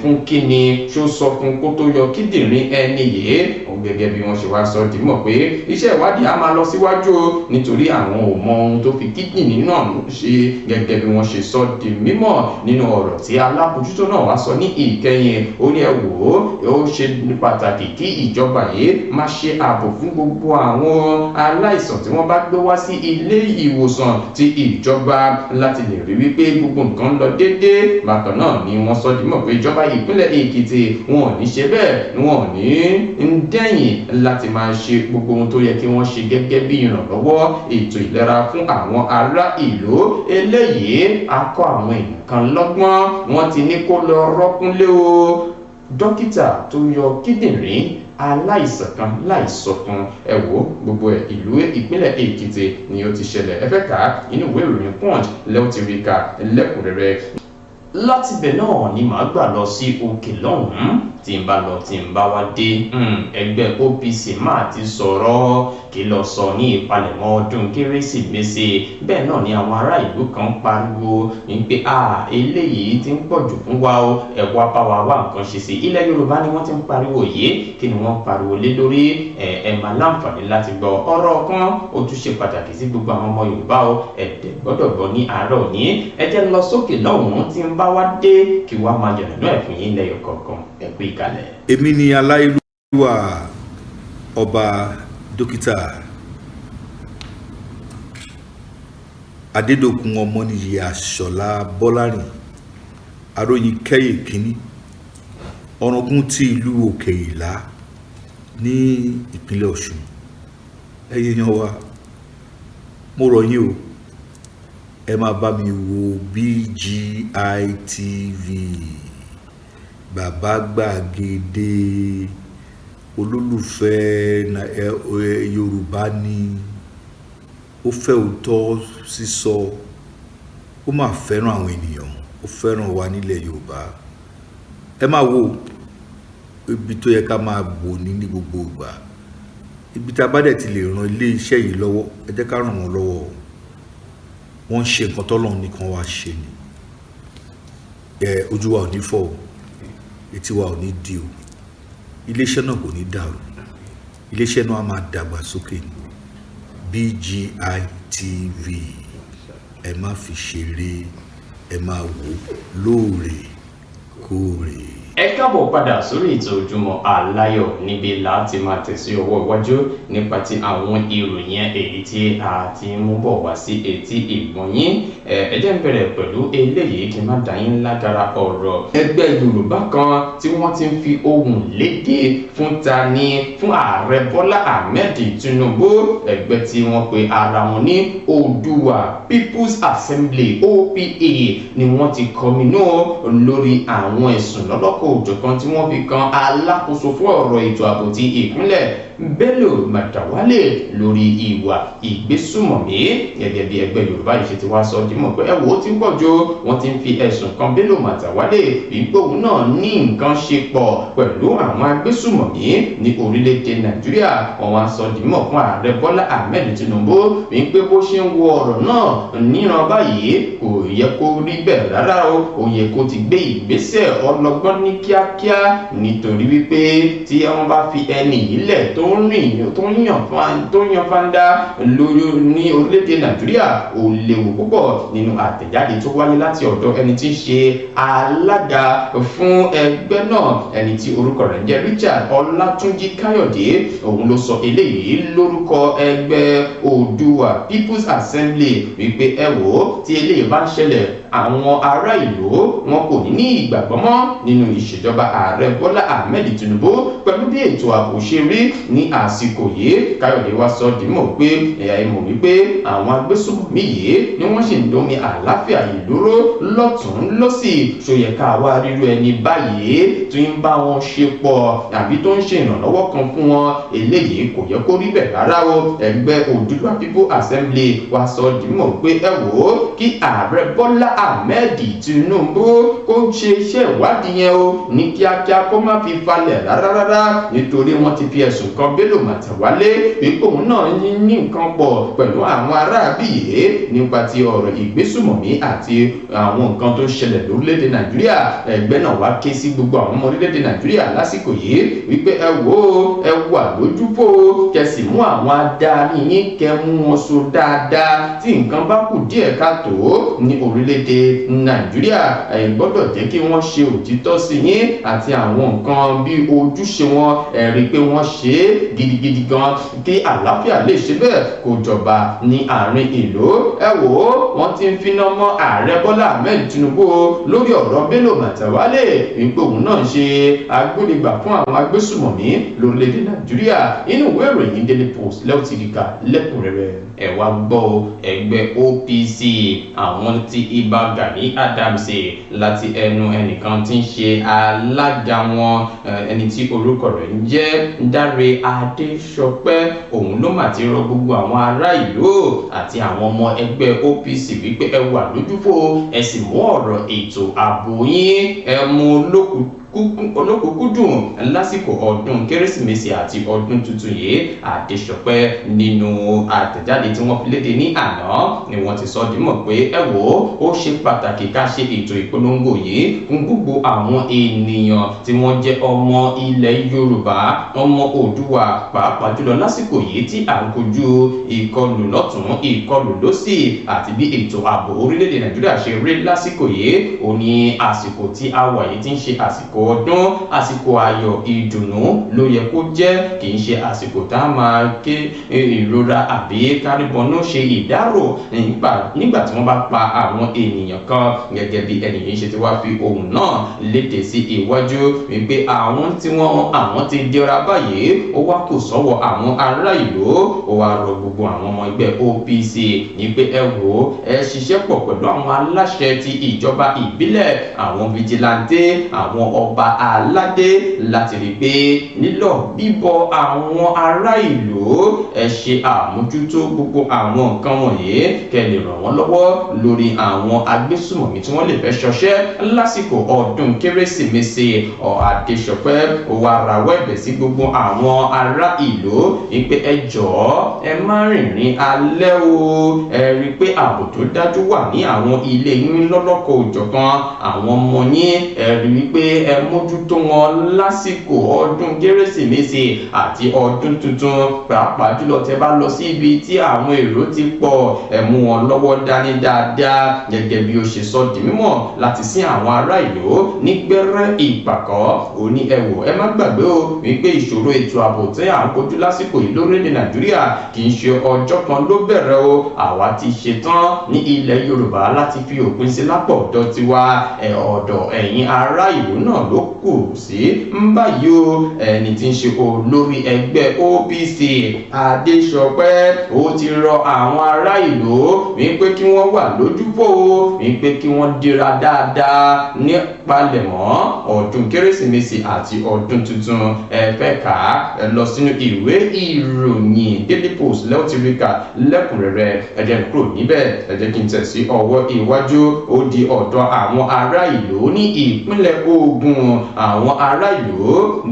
fún kíni? Ṣó sọ fún kó tó yọ kíndìnrín ẹni yìí? Gẹ́gẹ́ bí wọ́n ṣe wá sọ dìímọ̀ pé iṣẹ́ ìwádìí á máa lọ síwájú nítorí àwọn ò mọ ohun tó fi kíndìnrín náà ṣe. Gẹ́gẹ́ bí wọ́n ṣe sọ di mímọ̀ nínú ọ̀rọ̀ tí alábòjútó náà wá sọ ní ìkẹyìn, ó ní ẹ wò ó, ó ṣe pàtàkì kí ìjọba yìí máa ṣe ààbò fún gbogbo àwọn aláìsàn tí wọ́n bá gbé wá sí ilé ìwòsàn ti ìjọba láti lè rí wípé gbogbo nǹkan lọ déédéé. Bákan náà ni wọ́n sọ di mímọ̀ pé ìjọba ìpínlẹ̀ Èkìtì wọn ò ní ṣe bẹ́ẹ̀, wọn ò ní ń dẹ́yìn láti máa ṣe gbogbo ohun tó yẹ kí wọ́n ṣe gẹ́gẹ́ bí ìrànlọ́wọ́ ètò ìlera fún àwọn ará ìlú. Eléyìí á kọ́ àwọn èèyàn kan lọ́gbọ́n. Wọ́n ti ní kó lọ rọ́kúnlé o, dókítà tó yọ kíndìnrín aláìsàn kan láìsọ fún. Ẹ wò, gbogbo ẹ ìlú ìpínlẹ̀ Èkìtì ni ó ti ṣẹlẹ̀. Ẹ fẹ́ kà á, inú ìwé ìròyìn Punch lẹ́wọ̀n ti rí ka lẹ́kùnrẹ́rẹ́. Láti bẹ̀ náà ni màá gbà lọ sí òkè lọ́hùn-ún. Tí n bá lọ, tí n bá wá dé, ẹgbẹ́ OPC máa ti sọ̀rọ̀. Kí lọ sọ ní ìpalẹ̀mọ́ ọdún Kérésìmesì? Bẹ́ẹ̀ náà ni àwọn ará ìlú kan pariwo ní pé a eléyìí ti ń pọ̀ jù fún wa o, ẹ wá bá wa wá nǹkan ṣe sí. Ilẹ̀ Yorùbá ni wọ́n ti ń pariwo yìí. Kí ni wọ́n pariwo lé lórí? Ẹ máa láǹfààní láti gbọ́ ọ̀rọ̀ kan, ó tún ṣe pàtàkì sí gbogbo àwọn ọmọ Yorùbá o. Ẹ̀dẹ̀ gbọ́dọ̀ gbọ́ ní àárọ̀ òní. Ẹ jẹ́ lọ sókè lọ́hùn-ún, tí ń bá wá dé kí wàá máa yànnàná ẹ̀ fún yín lẹ́yọ̀ kọ̀ọ̀kan. Ẹ kú ìkàlẹ̀. Èmi ni aláìlúwà ọba dókítà Adédọ̀kun Ọmọnìyí Àṣọlá Bọ́lárìn, Aróyin Kẹ́yè kínní, Ọ̀ràngún ti ìlú Òkè Ìlá ní ìpínlẹ̀ Ọ̀ṣun. Ẹ̀yin èèyàn wa, mo rọ̀ yín o, ẹ máa bá mi wo BGI TV, Bàbá Gbàgede olólùfẹ́ Yorùbá ni ó fẹ́ òótọ́ sísọ, ó máa fẹ́ràn àwọn ènìyàn, ó fẹ́ràn wa nílẹ̀ Yorùbá. Ẹ máa wo ibi tó yẹ ká máa wò ní gbogbo ìgbà. Ibi tá a bá dẹ̀ ti lè ran ilé iṣẹ́ yìí lọ́wọ́, ẹ jẹ́ ká ràn wọ́n lọ́wọ́. Wọ́n ń ṣe nǹkan tọ́lọ́run nìkan wá ṣe ni. Ẹ ojú wa ò ní fọ́ o, etí wa ò ní di o. Iléeṣẹ́ náà kò ní dàrú, iléeṣẹ́ náà á máa dàgbà sókè ní. BGI TV, ẹ má fi ṣeré, ẹ máa wò lóòrèkóòrè. Ẹ káàbọ̀ padà sórí ètò Ojúmọ́ Aláyọ̀, níbi láti máa tẹ̀sí ọwọ́ iwájú nípa ti àwọn ìròyìn èyí tí a ti mú bọ̀ wá sí etí ìgbọ̀nyín. Ẹ jẹ́ n bẹ̀rẹ̀ pẹ̀lú eléyìí kí n má dá yín lágara. Ọ̀rọ̀ ẹgbẹ́ Yorùbá kan tí wọ́n ti ń fi ohùn léde fún ta ni fún Ààrẹ Bọ́lá Ahmed Tinubu. Ẹgbẹ́ tí wọ́n pe ara wọn ní Oòduà People's Assembly, OPA, ni wọ́n ti kọminú lórí àwọn ẹ̀sùn lọ́lọ́kọ̀ òjọ̀kan tí wọ́n fi kan alákòóso fún ọ̀rọ̀ ètò ààbò ti ìpínlẹ̀ Bello Matawalle lórí ìwà ìgbésùmọ̀mí. Gẹ́gẹ́ bí ẹgbẹ́ Yorùbá yìí ṣe ti wá sọ dímọ̀ pé, ẹ wò ó, ti ń pọ̀ jù, wọ́n ti ń fi ẹ̀sùn kan Bello Matawalle wípé òun náà ní nǹkan ṣe pọ̀ pẹ̀lú àwọn agbésùmọ̀mí ní orílẹ̀-èdè Nàìjíríà. Wọ́n wá sọ dímọ̀ fún Ààrẹ Bọ́lá Ahmed Tinubu wípé bó ṣe ń wo ọ̀rọ̀ náà níran báyìí, kò yẹ kó rí bẹ́ẹ̀ rárá o. Ó yẹ kó ti gbé ìgbésẹ̀ ọlọ́gbọ́n ní kíákíá, nítorí wípé tí wọ́n bá fi ẹni yìí lẹ̀ tó ń rìn, tó ń yan fanda lórí ní orílẹ̀-èdè Nàìjíríà, ó léwu púpọ̀. Nínú àtẹ̀jáde tó wáyé láti ọ̀dọ̀ ẹni tí ń ṣe alága fún ẹgbẹ́ náà, ẹni tí orúkọ rẹ̀ ń jẹ́ Richard Ọlátúnjí Káyọ̀dé, òun ló sọ eléyìí lórúkọ ẹgbẹ́ Oòduà People's Assembly wípé, ẹ wò ó, tí eléyìí bá ń ṣẹlẹ̀, àwọn ará ìlú wọn kò ní ní ìgbàgbọ́ mọ́ nínú ìṣèjọba Ààrẹ Bọ́lá Ahmed Tinubu pẹ̀lú bí ètò ààbò ṣe rí ní àsìkò yìí. Káyọ̀dé wá sọ dìímọ̀ pé ẹ̀yà ìmọ̀ wípé àwọn agbésùnmọ̀mí yìí ni wọ́n sì ń domi àlàáfíà ìlú rú lọ́tún lọ́sì. Ṣó yẹ ká wá ríru ẹni báyìí tó ń bá wọn ṣe pọ̀ àbí tó ń ṣe ìrànlọ́wọ́ kan fún wọn? Eléyìí kò yẹ kó rí bẹ́ẹ̀ rárá o. Ẹgbẹ́ Oòduà People Assembly wá sọ dìímọ̀ pé, ẹ wò ó, kí Ààrẹ Bọ́lá Ahmed Tinubu kó ṣe iṣẹ́ ìwádìí yẹn o ní kíákíá, kó má fi falẹ̀ rárá rárá, nítorí wọ́n ti fi ẹ̀sùn kan Bello Matawalle wípé òun náà ní nǹkan pọ̀ pẹ̀lú àwọn aráabí yìí nípa ti ọ̀rọ̀ ìgbésùmọ̀mí àti àwọn nǹkan tó ń ṣẹlẹ̀ lórílẹ̀‐èdè Nàìjíríà. Ẹgbẹ́ náà wá ké sí gbogbo àwọn ọmọ orílẹ̀‐èdè Nàìjíríà lásìkò yìí wípé, ẹ wò ó, ẹ wà lójúfò, kẹ́ sì mú àwọn adarí yín, kẹ́ mú wọn so dáadáa. Tí nǹkan bá kù díẹ̀ káàtó ní orílẹ̀‐èdè Nàìjíríà, ẹ gbọ́dọ̀ jẹ́ kí wọ́n ṣe òtítọ́ sí yín àti àwọn nǹkan bí ojúṣe wọn. Ẹ rí i pé wọ́n ṣe é gidigidi gan, kí àlàáfíà lè ṣe bẹ́ẹ̀ kó jọba ní àárín ìlú. Ẹ wò ó, wọ́n ti ń finá mọ́ Ààrẹ Bọ́lá Ahmed Tinubu lórí ọ̀rọ̀ Bello Matawalle wípé òun náà ń ṣe agbódegbà fún àwọn agbésùmọ̀mí lórílẹ̀‐èdè Nàìjíríà. Inú ìwé ìròyìn Daily Post lẹ́ẹ̀ ti rí kà lẹ́kùnrẹ́rẹ́. Ẹ wá gbọ́, ẹgbẹ́ OPC, àwọn tí Ìbà Gani Adams, láti ẹnu ẹnìkan tí ń ṣe alága wọn, ẹni tí orúkọ rẹ̀ ń jẹ́ Dáre Adéṣọpẹ́, òun ló mà ti rọ gbogbo àwọn ará ìlú àti àwọn ọmọ ẹgbẹ́ OPC wípé ẹ wà lójúfò, ẹ sì mú ọ̀rọ̀ ètò ààbò yín, ẹ mú olókùnkúndùn lásìkò ọdún Kérésìmesì àti ọdún tuntun yìí. Àdéṣọpẹ́, nínú àtẹ̀jáde tí wọ́n fi léde ní àná ni wọ́n ti sọ dímọ̀ pé, ẹ wò ó, ó ṣe pàtàkì ká ṣe ètò ìpolongo yìí fún gbogbo àwọn ènìyàn tí wọ́n jẹ́ ọmọ ilẹ̀ Yorùbá, ọmọ Oòduà, pàápàá jùlọ lásìkò yìí tí à ń kojú ìkọlù lọ́tún, ìkọlù lósì, àti bí ètò ààbò orílẹ̀-èdè Nàìjíríà ṣe rí lásìkò yìí. Ó ní àsìkò tí a wà yìí ti ń ṣe àsìkò ọdún, àsìkò ayọ̀ ìdùnnú ló yẹ kó jẹ́, kì í ṣe àsìkò tá a máa ké ìrora àbí kárìbọnú ṣe ìdárò nígbà tí wọ́n bá pa àwọn ènìyàn kan. Gẹ́gẹ́ bí ẹnì yìí ṣe ti wá fi ohùn náà léde sí iwájú wípé àwọn tí wọ́n àwọn ti dira báyìí, ó wá kù sọ́wọ́ àwọn ará ìlú. Ó wá rọ gbogbo àwọn ọmọ ẹgbẹ́ OPC ní pé, ẹ wò ó, ẹ ṣiṣẹ́ pọ̀ pẹ̀lú àwọn aláṣẹ ti ìjọba ìbílẹ̀, àwọn vigilante, àwọn ọba aládé, láti rí i pé lílọ bíbọ̀ àwọn ará ìlú, ẹ ṣe àmójútó gbogbo àwọn nǹkan wọ̀nyí, kẹ́ lè ràn wọ́n lọ́wọ́ lórí àwọn agbésùmọ̀mí tí wọ́n lè fẹ́ ṣọṣẹ́ lásìkò ọdún Kérésìmesì. Adéṣọpẹ́ wá rawọ́ ẹ̀bẹ̀ sí gbogbo àwọn ará ìlú wípé, ẹ jọ̀ọ́, ẹ má rìnrìn alẹ́ o. Ẹ rí i pé ààbò tó dájú wà ní àwọn ilé yín lọ́lọ́kọ̀ òjọ̀kan. Àwọn ọmọ yín, ẹ rí i pé ẹ Mójútó wọn lásìkò ọdún Kérésìmesì àti ọdún tuntun, pàápàá jùlọ tẹ bá lọ sí ibi tí àwọn èrò ti pọ̀, ẹ mú wọn lọ́wọ́ dání dáadáa, gẹ́gẹ́ bí ó ṣe sọ di mímọ̀ láti sin àwọn ará ìlú ní gbẹ́rẹ́ ìpàkọ́. Ó ní, ẹ wò, ẹ má gbàgbé o wípé ìṣòro ètò ààbò tí à ń kojú lásìkò yìí lórílẹ̀ Nàìjíríà kì í ṣe ọjọ́ kan ló bẹ̀rẹ̀ o. Àwa ti ṣetán ní ilẹ̀ Yorùbá láti fi òpin sí lápò ọ̀dọ̀ tiwa. Ẹ̀ ọ̀dọ̀ ẹ̀yin ará ìlú náà ló kù sí ń báyìí o. Ẹni tí ń ṣe olórí ẹgbẹ́ OPC, Adéṣọpẹ́, ó ti rọ àwọn ará ìlú wípé kí wọ́n wà lójúfò o, wípé kí wọ́n dira dáadáa nípalẹ̀mọ́ ọdún Kérésìmesì àti ọdún tuntun. Ẹ fẹ́ kà á, ẹ lọ sínú ìwé ìròyìn Daily Post lẹ́wọ̀n ti rí kà lẹ́kùnrẹ́rẹ́. Ẹ jẹ́ n kúrò níbẹ̀, ẹ jẹ́ kí n tẹ̀ sí ọwọ́ iwájú. Ó di ọ̀dọ̀ àwọn ará ìlú ní ìpínlẹ̀ Ògùn. Àwọn ará ìlú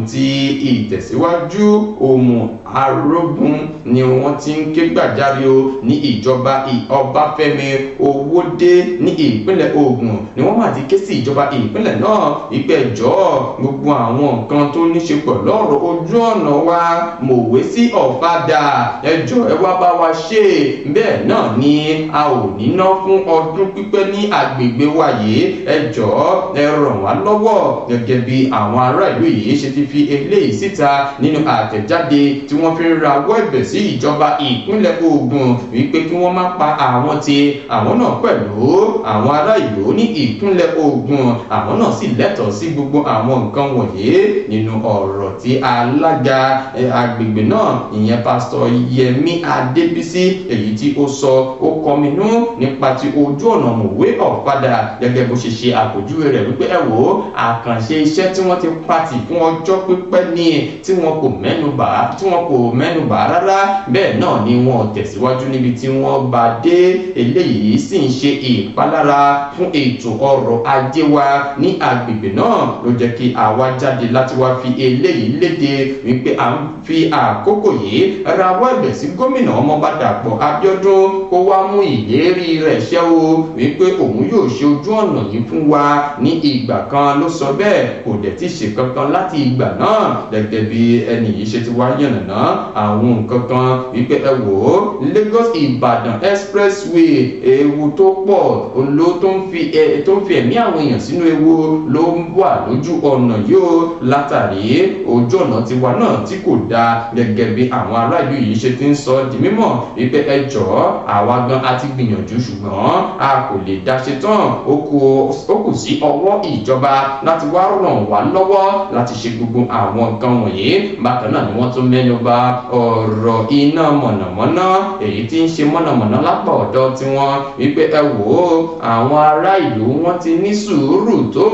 ti Ìtẹ̀síwájú Òmù Arógun ni wọ́n ti ń ké gbàjarè o ní ìjọba Ọbáfẹ́mi Owódé ní ìpínlẹ̀ Ògùn ni wọ́n máa ti ké sí ìjọba ìpínlẹ̀ náà ìpè ẹjọ́ gbogbo àwọn nǹkan tó ní ṣe pẹ̀lú ọ̀rọ̀ ojú ọ̀nà wa Mòwe sí Ọ̀fadà, ẹ jọ̀ọ́, ẹ wá bá wa ṣe. Bẹ́ẹ̀ náà ni a ò níná fún ọdún pípẹ́ ní agbègbè wa yìí. Ẹ jọ̀ọ́, ẹ ràn wá lọ́wọ́, gẹ́gẹ́ bí àwọn ará ìlú yìí ṣe ti fi eléyìí síta nínú àtẹ̀jáde tí wọ́n fi ń rawọ́ ẹ̀bẹ̀ sí ìjọba ìpínlẹ̀ Ògùn wípé kí wọ́n má pa àwọn tí àwọn náà pẹ̀lú àwọn ará ìlú ní ìpínlẹ̀ Ògùn, àwọn náà sì lẹ́tọ̀ọ́ sí gbogbo àwọn nǹkan wọ̀nyí. Nínú ọ̀rọ̀ tí alága agbègbè náà, ìyẹn Pásítọ̀ Yẹmí Adébísí, èyí tí ó sọ, ó kọminú nípa ti ojú ọ̀nà Mòwe Ọ̀fadà, gẹ́gẹ́ bó ṣe ṣe àpèjúwe rẹ̀ wípé, ẹ wò ó, àkànṣe iṣẹ́ tí wọ́n ti pàtì fún ọjọ́ pípẹ́ ní tí wọn kò mẹ́nu bà, tí wọn kò mẹ́nu bà rárá. Bẹ́ẹ̀ náà ni wọn tẹ̀síwájú níbi tí wọ́n bá dé. Eléyìí sì ń ṣe ìpalára fún ètò ọrọ̀ ajé wa ní agbègbè náà, ló jẹ́ kí àwa jáde láti wá fi eléyìí léde wípé à ń fi àkókò yìí rawọ́ ẹ̀bẹ̀ sí gómìnà Ọmọọba Dàpọ̀ Abíọ́dún kó wá mú ìlérí rẹ̀ ṣẹ o, wípé òun yóò ṣe ojú ọ̀nà yìí fún wa ní ìgbà kan ló sọ bẹ́ẹ̀, kò dẹ̀ ti ṣe kankan láti ìgbà náà. Gẹ́gẹ́ bí ẹni yìí ṣe ti wá yànnàná àwọn nǹkan kan wípé, ẹ wò ó, Lagos Ìbàdàn Expressway, ewu tó pọ̀ ló tó ń fi ẹ̀mí àwọn èèyàn sínú ewu ló ń wà lójú ọ̀nà yóò, látàrí ojú ọ̀nà tiwa náà tí kò dáa, gẹ́gẹ́ bí àwọn ará ìlú yìí ṣe ti ń sọ di mímọ̀ wípé, ẹ jọ̀ọ́, àwa gan a ti gbìyànjú, ṣùgbọ́n a kò lè dá ṣe tán. Ó kù sí ọwọ́ ìjọba láti wá ràn wá lọ́wọ́ láti ṣe gbogbo àwọn nǹkan wọ̀nyí. Bákan náà ni wọ́n tún mẹ́nu bà ọ̀rọ̀ iná mọ̀nàmọ́ná èyí tí ń ṣe mọ̀nàmọ́ná lápá ọ̀dọ̀ tiwọn wípé, ẹ wò ó, àwọn ará ìlú wọn ti ní sùúrù tó,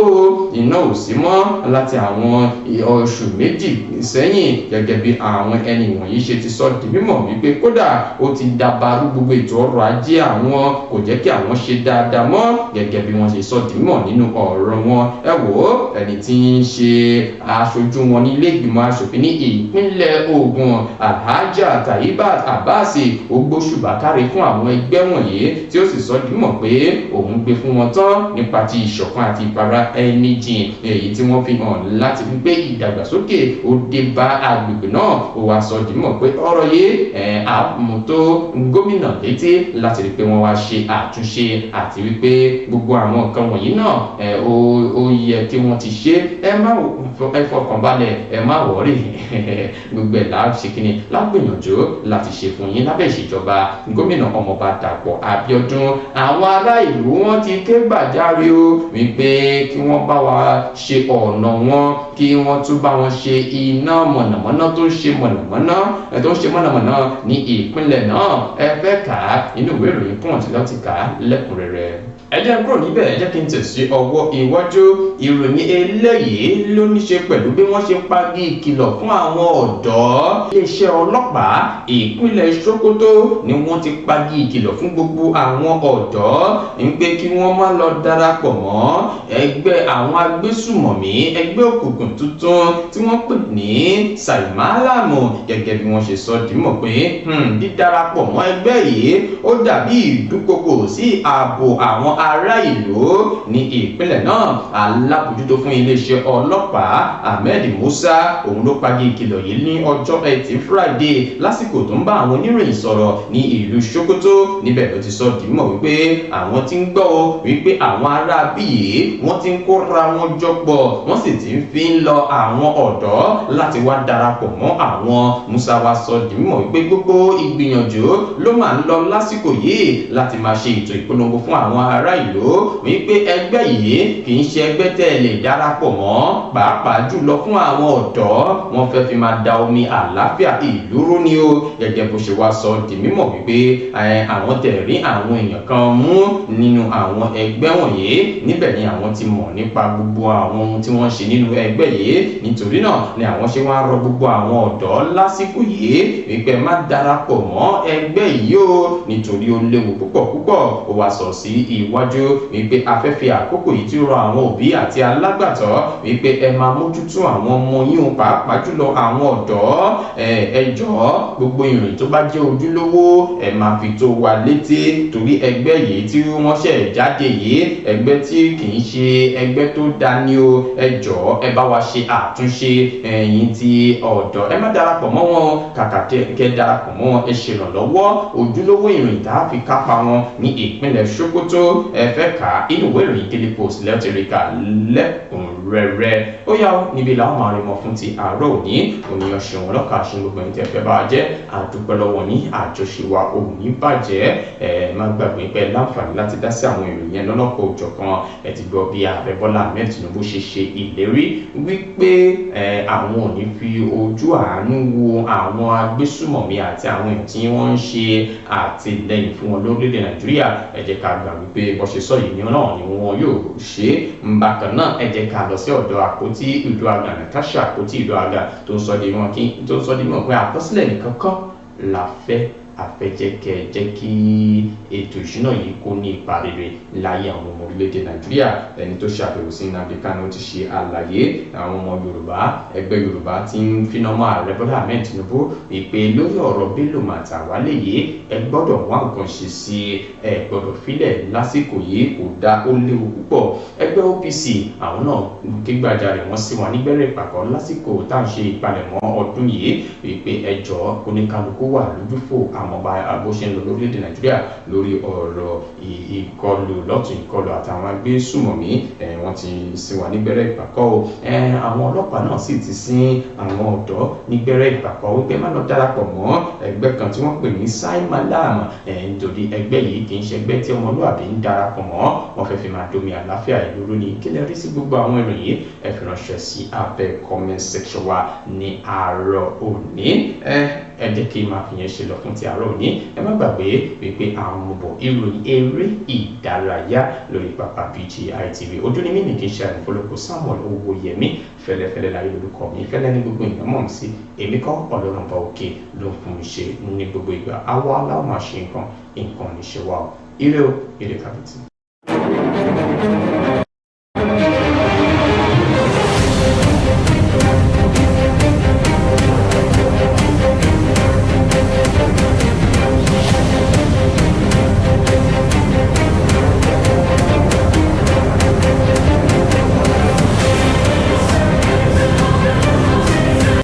iná ò sí mọ́ láti àwọn oṣù 2 sẹ́yìn, gẹ́gẹ́ bí àwọn ẹni wọ̀nyí ṣe ti sọ di mímọ̀ wípé kódà ó ti dabarú gbogbo ètò ọrọ̀ ajé àwọn, kò jẹ́ kí àwọn ṣe dáadáa mọ́, gẹ́gẹ́ bí wọ́n ṣe sọ di mímọ̀ nínú ọ̀rọ̀ wọn. Ẹ wò ó, ẹni tí ń ṣe aṣojú wọn ní ilé ìgbìmọ̀ aṣòfin ní ìpínlẹ̀ Ògùn, Alhaja Taibat Abbas, ó gbóṣùbà káre fún àwọn ẹgbẹ́ wọ̀nyí, tí ó sì sọ di mímọ̀ pé òun gbé fún wọn tán nípa ti ìṣọ̀kan àti ìfara ẹni jìn èyí tí wọ́n fi hàn láti fi gbé ìdàgbàsókè ó dé bá agbègbè náà. Ó wá sọ di mímọ̀ pé ọ̀rọ̀ yìí ẹ̀ àmútó gómìnà létí láti rí pé wọ́n wá ṣe àtúnṣe, àti wípé gbogbo àwọn nǹkan wọ̀nyí náà ẹ̀ ó yẹ kí wọ́n ti ṣe. Ẹ má ẹ fọkàn balẹ̀, ẹ má worry, gbogbo ẹ̀ láà ṣe kíni lágbìyànjú láti ṣe fún yín lábẹ́ ìṣèjọba gómìnà Ọmọọba Dàpọ̀ Abíọ́dún. Àwọn ará ìlú wọn ti ké gbàjarè o wípé kí wọ́n bá wa ṣe ọ̀nà wọn, kí wọ́n tún bá wọn ṣe iná mọ̀nàmọ́ná tó ń ṣe mọ̀nàmọ́ná ní ìpínlẹ̀ náà. Ẹ fẹ́ kà á, inú ìwé ìròyìn Punch ló ti kà á lẹ́kùnrẹ́rẹ́. Ẹ jẹ́ kúrò níbẹ̀, ẹ jẹ́ kí n tẹ̀sí ọwọ́ iwájú. Ìròyìn eléyìí ló ní ṣe pẹ̀lú bí wọ́n ṣe pagi ìkìlọ̀ fún àwọn ọ̀dọ́. Iléeṣẹ́ ọlọ́pàá ìpínlẹ̀ Sokoto ni wọ́n ti pagi ìkìlọ̀ fún gbogbo àwọn ọ̀dọ́ ń pé kí wọ́n má lọ darapọ̀ mọ́ ẹgbẹ́ àwọn agbésùmọ̀mí, ẹgbẹ́ òkùnkùn tuntun tí wọ́n pè ní Sàìmálàmù, gẹ́gẹ́ bí wọ́n ṣe sọ dímọ̀ pé dídarapọ̀ mọ́ ẹgbẹ́ yìí, ó dàbí ìdúkokò sí ààbò àwọn. ará ìlú ní ìpínlẹ̀ náà. Alábòjútó fún iléeṣẹ́ ọlọ́pàá Ahmed Musa òun ló pagi ìkìlọ̀ yìí ní ọjọ́ Ẹtì Friday lásìkò tó ń bá àwọn oníròyìn sọ̀rọ̀ ní ìlú Sokoto. Níbẹ̀ ló ti sọ dìímọ̀ wípé àwọn ti ń gbọ́ wípé àwọn ará bíi wọ́n ti ń kóra wọn jọ pọ̀, wọ́n sì ti ń fi ń lọ àwọn ọ̀dọ́ láti wá darapọ̀ mọ́ àwọn. Musa wa sọ dìímọ̀ wípé gbogbo ìgbìyànjú ló máa ń lọ lásìkò yìí láti máa ṣe ètò ìpolongo fún àwọn ará ìlú wípé ẹgbẹ́ yìí kì í ṣe ẹgbẹ́ tẹ́ ẹ lè darapọ̀ mọ́, pàápàá jùlọ fún àwọn ọ̀dọ́. Wọ́n fẹ́ fi máa da omi àlàáfíà ìlú rú ni o. Gẹ́gẹ́ bó ṣe wá sọ di mímọ̀ wípé àwọn tẹ̀ rí àwọn èèyàn kan mú nínú àwọn ẹgbẹ́ wọ̀nyí, níbẹ̀ ni àwọn ti mọ̀ nípa gbogbo àwọn ohun tí wọ́n ṣe nínú ẹgbẹ́ yìí. Nítorí náà ni àwọn ṣe wá rọ gbogbo àwọn ọ̀dọ́ lásìkò yìí wípé má darapọ̀ mọ́ ẹgbẹ́ yìí o, nítorí ó léwu púpọ̀ púpọ̀. Ó wá sọ sí iwájú wípé afẹ́fẹ́ àkókò yìí ti rọ àwọn òbí àti alágbàtọ́ wípé ẹ máa mójútó àwọn ọmọ yín o, pàápàá jùlọ àwọn ọ̀dọ́. Ẹ jọ̀ọ́, gbogbo ìrìn tó bá jẹ́ ojúlówó ẹ máa fi tó wa létí, torí ẹgbẹ́ yìí tí wọ́n ṣẹ̀ jáde yìí, ẹgbẹ́ tí kì í ṣe ẹgbẹ́ tó dání o. Ẹ jọ̀ọ́, ẹ bá wa ṣe àtúnṣe. Ẹ̀yin ti ọ̀dọ́, ẹ má darapọ̀ mọ́ wọn. Kàkà kẹ́ darapọ̀ mọ́ wọn, ẹ ṣèrànlọ́wọ́ ojúlówó ìrìn tá a fi kápá wọn ní ìpínlẹ̀ Sokoto. Ẹ fẹ́ kà á, inú ìwé ìròyìn Daily Post lẹ́tìríkà lẹ́kùnrẹ́rẹ́. Ó yá o, níbi làwọn máa rí mọ́ fún ti àárọ̀ òní. Ònìyàn ṣeun ọlọ́kà ṣe gbogbo ẹni tẹ́ fẹ́ bá a jẹ́ àdúpẹ́ lọ́wọ́ ní àjọṣe wa ò ní bàjẹ́. Ẹ má gbàgbé pé láǹfààní láti dá sí àwọn ìròyìn yẹn lọ́lọ́kọ̀ òjọ̀kan. Ẹ ti gbọ́ bí Ààrẹ Bọ́lá Ahmed Tinubu ṣe ṣe ìlérí wípé àwọn ò ní fi ojú àánú wo àwọn agbésùmọ̀mí àti àwọn èèyàn tí wọ́n ń ṣe àtìlẹ́yìn fún wọn lórílẹ̀ Nàìjíríà. Ẹ jẹ́ ká gbà wípé bó ṣe sọ yìí náà ni wọn yóò ṣe. Bákan náà, ẹ jẹ́ ká lọ sí ọ̀dọ̀ Àpótí Ìdúàgà, Natasha Àpótí Ìdúàgà, tó ń sọ di wọn kí tó ń sọ di mọ̀ pé àkọsílẹ̀ nìkan kọ́ la fẹ́, àfẹ́jẹ́kẹ́ jẹ́ kí ètò ìṣúná yìí kó ní ipa rere láyé àwọn ọmọ orílẹ̀-èdè Nàìjíríà. Ẹni tó ṣàbẹ̀wò sí Nnamdi Kanu ti ṣe àlàyé. Àwọn ọmọ Yorùbá, ẹgbẹ́ Yorùbá ti ń finá mọ́ Ààrẹ Bọ́lá Ahmed Tinubu ìpè lórí ọ̀rọ̀ Bello Matawalle yìí. Ẹ gbọ́dọ̀ wá nǹkan ṣe sí ẹ gbọ́dọ̀ filẹ̀ lásìkò yìí, kò dá, ó léwu púpọ̀. Ẹgbẹ́ OPC àwọn náà kégbàjarè wọ́n sí wọn nígbẹ́rẹ́ ìpàkọ́ lásìkò tá à ń ṣe ìpalẹ̀mọ́ ọdún yìí wípé ẹ jọ̀ọ́, kóníkálukú wà lójúfò àwọn bó ṣe ń lọ lórílẹ̀‐èdè Nàìjíríà lórí ọ̀rọ̀ ìkọlù lọ́tún ìkọlù àtàwọn agbésùmọ̀mí. Wọ́n ti sin wà nígbẹ́rẹ́ ìpàkọ́ o. Àwọn ọlọ́pàá náà sì ti sin àwọn ọ̀dọ́ nígbẹ́rẹ́ ìpàkọ́ wípé má lọ darapọ̀ mọ́ ẹgbẹ́ kan tí wọ́n pè ní Saimalam, nítorí ẹgbẹ́ yìí kì í ṣe ẹgbẹ́ tí ọmọlúàbí ń darapọ̀ mọ́. Wọ́n fẹ́ fi máa domi àlàáfíà ìlú rú ni. Kí lẹ rí sí gbogbo àwọn ìròyìn yìí? Ẹ fi ránṣẹ́ sí abẹ́ comment section wa ní àárọ̀ òní. Ẹ jẹ́ kí n máa fi yẹn ṣe lọ fún ti àárọ̀ òní. Ẹ má gbàgbé wípé àwọn ọmọ ìròyìn eré ìdárayá lórí pápá BGI TV. Ojú ni mímì kì í ṣe àìfọlọ́kọ. Samuel Owóyẹmí fẹlẹfẹlẹ láyé lórúkọ mi, fẹlẹ ní gbogbo èèyàn mọ̀ sí. Èmi kọ́, Ọlọ́run bá òkè ló ń fún mi ṣe ní gbogbo ìgbà. Àwa aláwọ̀ máa ṣe nǹkan nǹkan ní ṣe wá o. Ire o, ire kàbìtì.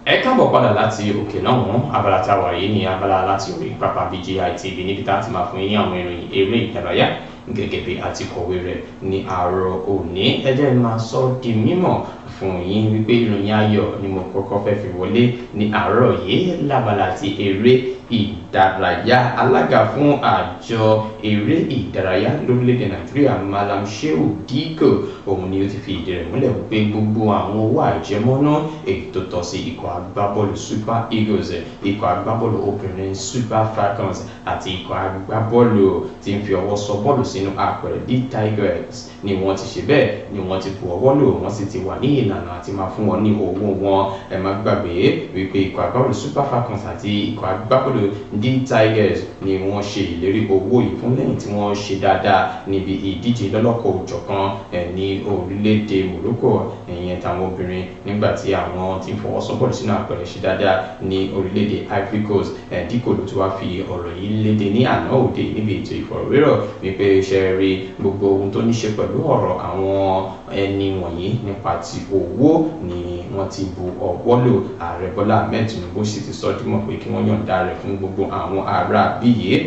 Ẹ káàbọ̀ padà láti òkè náà. Wọ́n abala tá a wà yìí ní abala láti orí pápá BGI TV, níbi tá a ti máa fún yín ní àwọn ìròyìn eré ìdárayá gẹ́gẹ́ bí a ti kọ̀wé rẹ̀ ní àárọ̀ òní. Ẹ jẹ́ máa sọ di mímọ̀ fún yín wípé ìròyìn ayọ̀ ni mo kọ́kọ́ fẹ́ fi wọlé ní àárọ̀ yìí lábala ti eré ìdárayá. Alága fún àjọ eré ìdárayá lórílẹ̀‐èdè Nàìjíríà, Malam Shehu Dikko, òun ni ó ti fi ìdí rẹ̀ múlẹ̀ wípé gbogbo àwọn owó àjẹmọ́nú èyí tó tọ́ sí ikọ̀ agbábọ́ọ̀lù Super Eagles, ikọ̀ agbábọ́ọ̀lù obìnrin Super Falcons àti ikọ̀ agbábọ́ọ̀lù tí ń fi ọwọ́ sọ bọ́ọ̀lù sínú apẹ̀rẹ̀ D Tigers ni wọ́n ti ṣe bẹ́ẹ̀ ni wọ́n ti bu ọwọ́ lò, wọ́n sì ti wà ní ìlànà àti máa fún wọn ní owó wọn. Ẹ má gbàgbé wípé ikọ̀ agbábọ́ọ̀lù Super Falcons àti ikọ̀ agbábọ́ọ̀lù agbábọ́ọ̀lù D Tigers ni wọ́n ṣe ìlérí owó yìí fún lẹ́yìn tí wọ́n ṣe dáadáa níbi ìdíje lọ́lọ́kọ̀ òjọ̀kan ní orílẹ̀-èdè Morocco, ìyẹn táwọn obìnrin, nígbà tí àwọn tí ń fọwọ́ sọ bọ́ọ̀lù sínú àpẹẹrẹ ṣe dáadáa ní orílẹ̀-èdè Ivory Coast. Dikko ló ti wá fi ọ̀rọ̀ yìí léde ní àná òde níbi ètò ìfọ̀rọ̀wérọ̀ wípé ṣe rí gbogbo ohun tó ní ṣe pẹ̀lú ọ̀rọ̀ àwọn ẹni wọ̀nyí nípa ti owó ni wọ́n ti bu ọwọ́ lò. Ààrẹ Bọ́lá Ahmed Tinubu sì ti sọ dímọ̀ pé kí wọ́n yọ̀ǹda rẹ̀ fún gbogbo àwọn ará bíyè.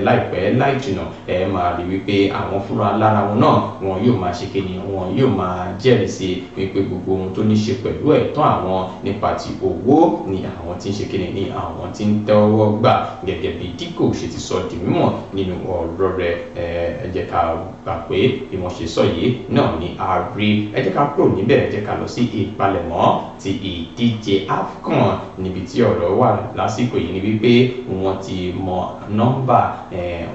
Láìpẹ́ láì jìnà, ẹ máa rí wípé àwọn fúnra lára wọn náà, wọn yóò máa ṣe kíni, wọn yóò máa jẹ́rìí sí wípé gbogbo ohun tó ní ṣe pẹ̀lú ẹ̀tọ́ àwọn nípa ti owó ni àwọn tí ń ṣe kíni, ni àwọn tí ń tẹ́wọ́ gbà, gẹ́gẹ́ bí Dikko ṣe ti sọ di mímọ̀ nínú ọ̀rọ̀ rẹ̀. Ẹ jẹ́ ká gbà pé bí wọ́n ṣe sọ yìí náà ni a rí. Ẹ jẹ́ ká kúrò níbẹ̀, ẹ jẹ́ ká lọ sí ìpalẹ̀mọ́ ti ìdíje AFCON, níbi tí ọ̀rọ̀ wà lásìkò yìí ni wípé wọ́n ti mọ nọ́mbà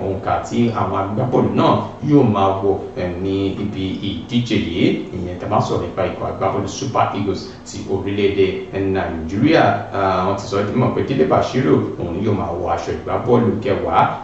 òǹkà tí àwọn agbábọ́ọ̀lù náà yóò máa wọ̀ ní ibi ìdíje yìí, ìyẹn tá a bá sọ̀rọ̀ nípa ikọ̀ agbábọ́ọ̀lù Super Eagles ti orílẹ̀-èdè Nàìjíríà. Wọ́n ti sọ di mọ̀ pé Délé Bashiru, òun yóò máa wọ aṣọ ìgbábọ́ọ̀lù 10,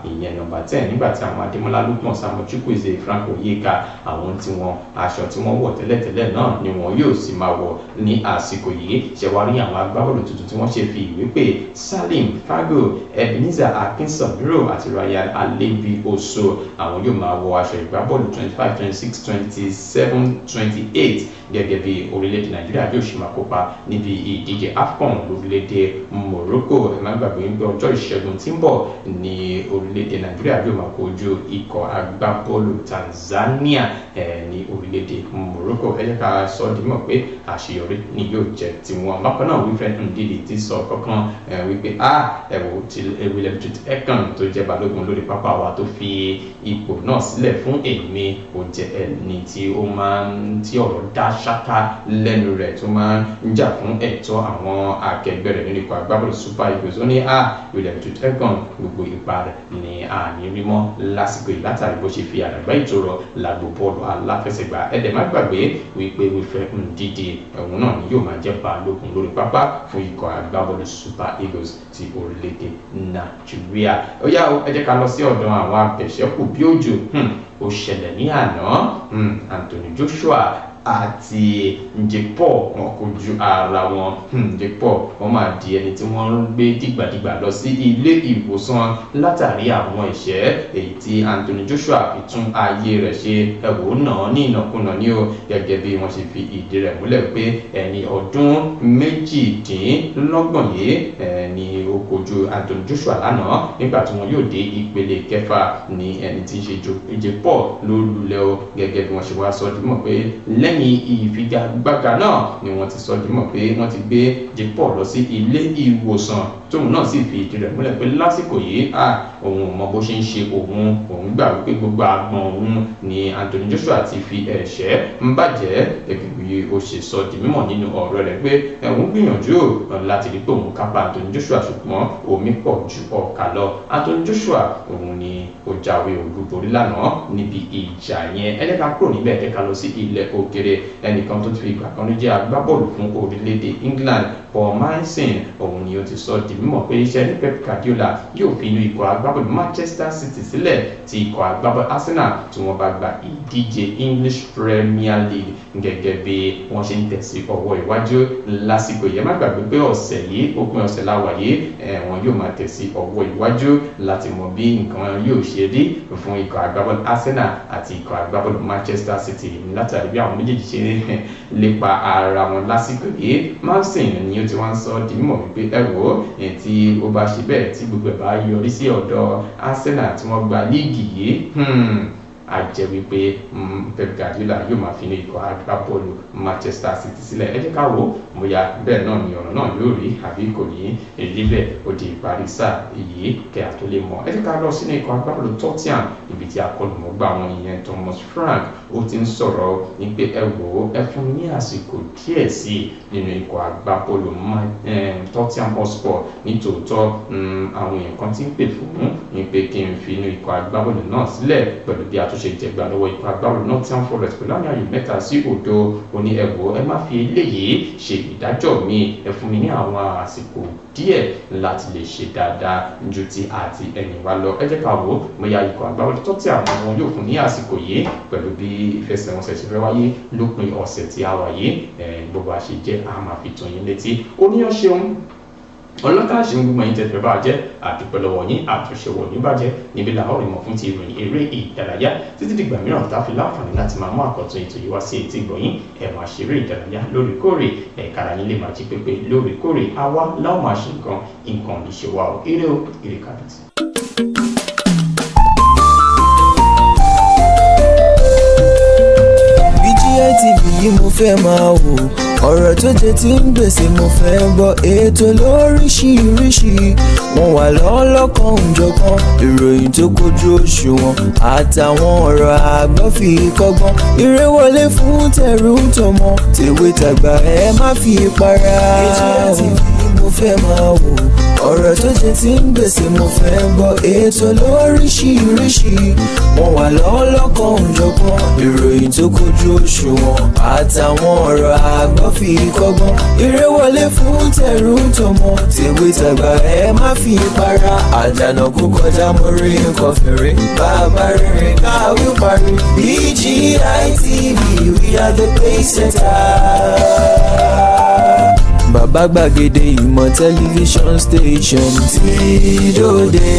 ìyẹn nọ́mbà 10, nígbà tí àwọn Adémọ́lá Lukman, Samuel Chukwueze, Frank Onyeka, àwọn tí wọ́n aṣọ tí wọ́n wọ̀ tẹ́lẹ̀tẹ́lẹ̀ náà ni wọn yóò sì máa wọ̀ ní àsìkò yìí. Ṣẹ̀wárí àwọn agbábọ́ọ̀lù tuntun tí wọ́n ṣe fi ìwé pè: Salim Fago, Ebenezer Akinsanmiro àti Ryan Alebi Oso. Àwọn yóò máa wọ aṣọ ìgbábọ́ọ̀lù 25, 26, 27, 28, gẹ́gẹ́ bí orílẹ̀-èdè Nàìjíríà yóò ṣe máa kópa níbi ìdíje AFCON lórílẹ̀-èdè Morocco. Ẹ má gbàgbé wípé ọjọ́ Ìṣẹ́gun tí ń bọ̀ ní orílẹ̀-èdè Nàìjíríà yóò máa kojú ikọ̀ agbábọ́ọ̀lù Tanzania ní orílẹ̀-èdè Morocco. Ẹ jẹ́ ká sọ di mọ̀ pé àṣeyọrí ni yóò jẹ́ tiwọn. Bákan náà, Wilfred Ndidi ti sọ kankan wípé a ẹ wò ti William Troost-Ekong tó jẹ́ balógun lórí pápá wa tó fi ipò náà sílẹ̀ fún èmi, ó jẹ́ ẹni tí ó máa ń tí ọ̀rọ̀ dá ṣáká lẹ́nu rẹ̀, tó máa ń jà fún ẹ̀tọ́ àwọn akẹgbẹ́ rẹ̀ nínú ikọ̀ agbábọ́ọ̀lù Super Eagles. Ó ní a William Troost-Ekong, gbogbo ipa rẹ̀ ní àní rímọ́ lásìkò yìí látàrí bó ṣe fi àdàgbà ìtòrọ̀ lágbo bọ́ọ̀lù aláfẹsẹ̀gbá. Ẹ̀dẹ̀ má gbàgbé wípé Wilfred Ndidi, ẹ̀wọ̀n náà ni yóò máa jẹ́ balógun lórí pápá fún ikọ̀ agbábọ́ọ̀lù Super Eagles ti orílẹ̀-èdè Nàìjíríà. Ó yá o, ẹ jẹ́ ká lọ sí ọ̀dọ̀ àwọn abẹ̀ṣẹ́kù bí òjò. Ó ṣẹlẹ̀ ní àná, Anthony Joshua àti Jake Paul, wọn kojú ara wọn. Jake Paul, wọn máa di ẹni tí wọ́n ń gbé dìgbàdìgbà lọ sí ilé ìwòsàn látàrí àwọn ìṣẹ́ èyí tí Anthony Joshua fi tún ayé rẹ̀ ṣe. Ẹ̀wò náà ní ìnàkúnà ní o, gẹ́gẹ́ bí wọ́n ṣe fi ìdí rẹ̀ múlẹ̀ pé ẹni ọdún 28 yìí ni ó kojú Anthony Joshua lánàá. Nígbà tí wọn yóò dé ìpele kẹfà ní ẹni tí ń ṣe Jake Paul ló lulẹ̀ o, gẹ́gẹ́ bí wọ́n ṣe wá sọ dímọ̀ pé lẹ́yìn ìfigagbága náà ni wọ́n ti sọ dímọ̀ pé wọ́n ti gbé Jake Paul lọ sí ilé ìwòsàn, tóun náà sì fi ìdí rẹ̀ múlẹ̀ pé lásìkò yìí, òun ò mọ bó ṣe ń ṣe òun, òun gbà wípé gbogbo àgbọ̀n òun ni Anthony Joshua ti fi ẹ̀ṣẹ́ ń bàjẹ́, gẹ́gẹ́ bí ó ṣe sọ di mímọ̀ nínú ọ̀rọ̀ rẹ̀ pé òun gbìyànjú láti rí pé òun kápá Anthony Joshua, ṣùgbọ́n omi pọ̀ ju ọkà lọ. Anthony Joshua, òun ni ó jáwé olúborí lánàá níbi ìjà yẹn. Ẹ jẹ́ ká kúrò níbẹ̀, ẹ jẹ́ ká lọ sí ilẹ̀ òkèrè. Ẹnìkan tó ti fi ìgbà kan rí jẹ́ agbábọ́ọ̀lù fún orílẹ̀-èdè England, Paul Merson, òun ni ó ti sọ di mímọ̀ pé iṣẹ́ ní Pep Guardiola yóò fi inú ikọ̀ agbábọ́ọ̀lù Manchester City sílẹ̀ tí ikọ̀ agbábọ́ọ̀lù Arsenal tí wọ́n bá gba ìdíje English Premier League, gẹ́gẹ́ bí wọ́n ṣe ń tẹ̀sí ọwọ́ iwájú lásìkò yìí. Ẹ má gbàgbé pé ọ̀sẹ̀ yìí, òpin ọ̀sẹ̀ la wà yìí, wọn yóò máa tẹ̀sí ọwọ́ iwájú láti mọ bí nǹkan yóò ṣe rí fún ikọ̀ agbábọ́ọ̀lù Arsenal àti ikọ̀ agbábọ́ọ̀lù Manchester City, látàrí bí àwọn méjèèjì ṣe lépa ara wọn lásìkò yìí. Merson ni ó ti wá ń sọ di mímọ̀ wípé ẹ wò ó, tí ó bá ṣe bẹ́ẹ̀, tí gbogbo ẹ̀ bá yọrí sí ọ̀dọ̀ Arsenal tí wọ́n gba líìgì yìí, a jẹ́ wípé Pep Guardiola yóò máa fi ní ikọ̀ agbábọ́ọ̀lù Manchester City sílẹ̀. Ẹ jẹ́ ká wò ó bóyá bẹ́ẹ̀ náà ni ọ̀rọ̀ náà yóò rí àbí kò ní rí bẹ́ẹ̀. Ó di ìparí sáà yìí kẹ́ a tó lè mọ̀. Ẹ jẹ́ ká lọ sínú ikọ̀ agbábọ́ọ̀lù Tottenham, ibi tí akọ́nimọ̀ọ́gbá wọn, ìyẹn Thomas Frank, ó Ó ti ń sọ̀rọ̀ ní pé ẹ wò ó, ẹ fún mi ní àsìkò díẹ̀ sí i nínú ikọ̀ agbábọ́ọ̀lù Tottenham Hotspur. Nítòótọ́, àwọn èèyàn kan ti ń pè fún ní pé kí n fi inú ikọ̀ agbábọ́ọ̀lù náà sílẹ̀ pẹ̀lú bí a tún ṣe jẹgba lọ́wọ́ ikọ̀ agbábọ́ọ̀lù Nottingham Forest pẹ̀lú àmì ayò 3-0. Ó ní ẹ wò ó, ẹ má fi eléyìí ṣe ìdájọ́ mi, ẹ fún mi ní àwọn àsìkò díẹ̀ láti lè ṣe dáadáa ju ti àti ẹ̀yìn wa lọ. Ẹ jẹ́ ká wò ó bóyá ikọ̀ agbábọ́ọ̀lù Tottenham àwọn yóò fún ní àsìkò yìí pẹ̀lú bí ìfẹsẹ̀wọnsẹ̀ ṣe fẹ́ wáyé lópin ọ̀sẹ̀ tí a wà yìí. Gbogbo àṣejẹ́ a máa fi tó yín létí. Oníyàn ṣeun ọlọ́kà ṣe ń gbogbo ẹ̀yin tẹ̀fẹ́ bá jẹ́, àdúpẹ́ lọ́wọ́ yín, àtúnṣe wọ̀ ní bàjẹ́ níbi làwọn ìmọ̀ fún ti ìròyìn eré ìdárayá títí dìgbà mìíràn tá a fi láǹfààní láti máa mú àkọ́tún ètò yìí wá sí etí ìgbọ̀nyín. Ẹ máa ṣeré ìdárayá lóòrèkóòrè, ẹ̀ka ara yín lè máa jí pépé lóòrèkóòrè. Àwa láwọn máa ṣe nǹkan nǹkan ní ṣe wá o. Eré o, eré kàbìtì. BGI TV yìí mo fẹ́ máa wò, ọ̀rọ̀ tó jẹ ti ń gbèsè mo fẹ́ gbọ́, ètò lóríṣiríṣi wọ́n wà lọ́lọ́kan òjọ̀kan, ìròyìn tó kojú òṣùwọ̀n àtàwọn ọ̀rọ̀ àgbọ́ fi kọ́gbọ́n, eré wọlé fún tẹ̀rù tọmọ tèwe tàgbà, ẹ má fi para. BGI TV yìí mo fẹ́ máa wò, ọ̀rọ̀ tó jẹ ti ń gbèsè mo fẹ́ gbọ́, ètò lóríṣiríṣi wọ́n wà lọ́lọ́kan òjọ̀kan, ìròyìn tó kojú òṣùwọ̀n àtàwọn ọ̀rọ̀ àgbọ́ fi kọ́gbọ́n, eré wọlé fún tẹ̀rù tọmọ tèwe tàgbà, ẹ má fi para. Àjànà kó kọjá mo rí nǹkan fèrè, bàbá rere káwí parí. BGI TV, we are the pace setter. Bàbá gbàgede ìmọ̀ tẹlifíṣọ̀n station tí dòde.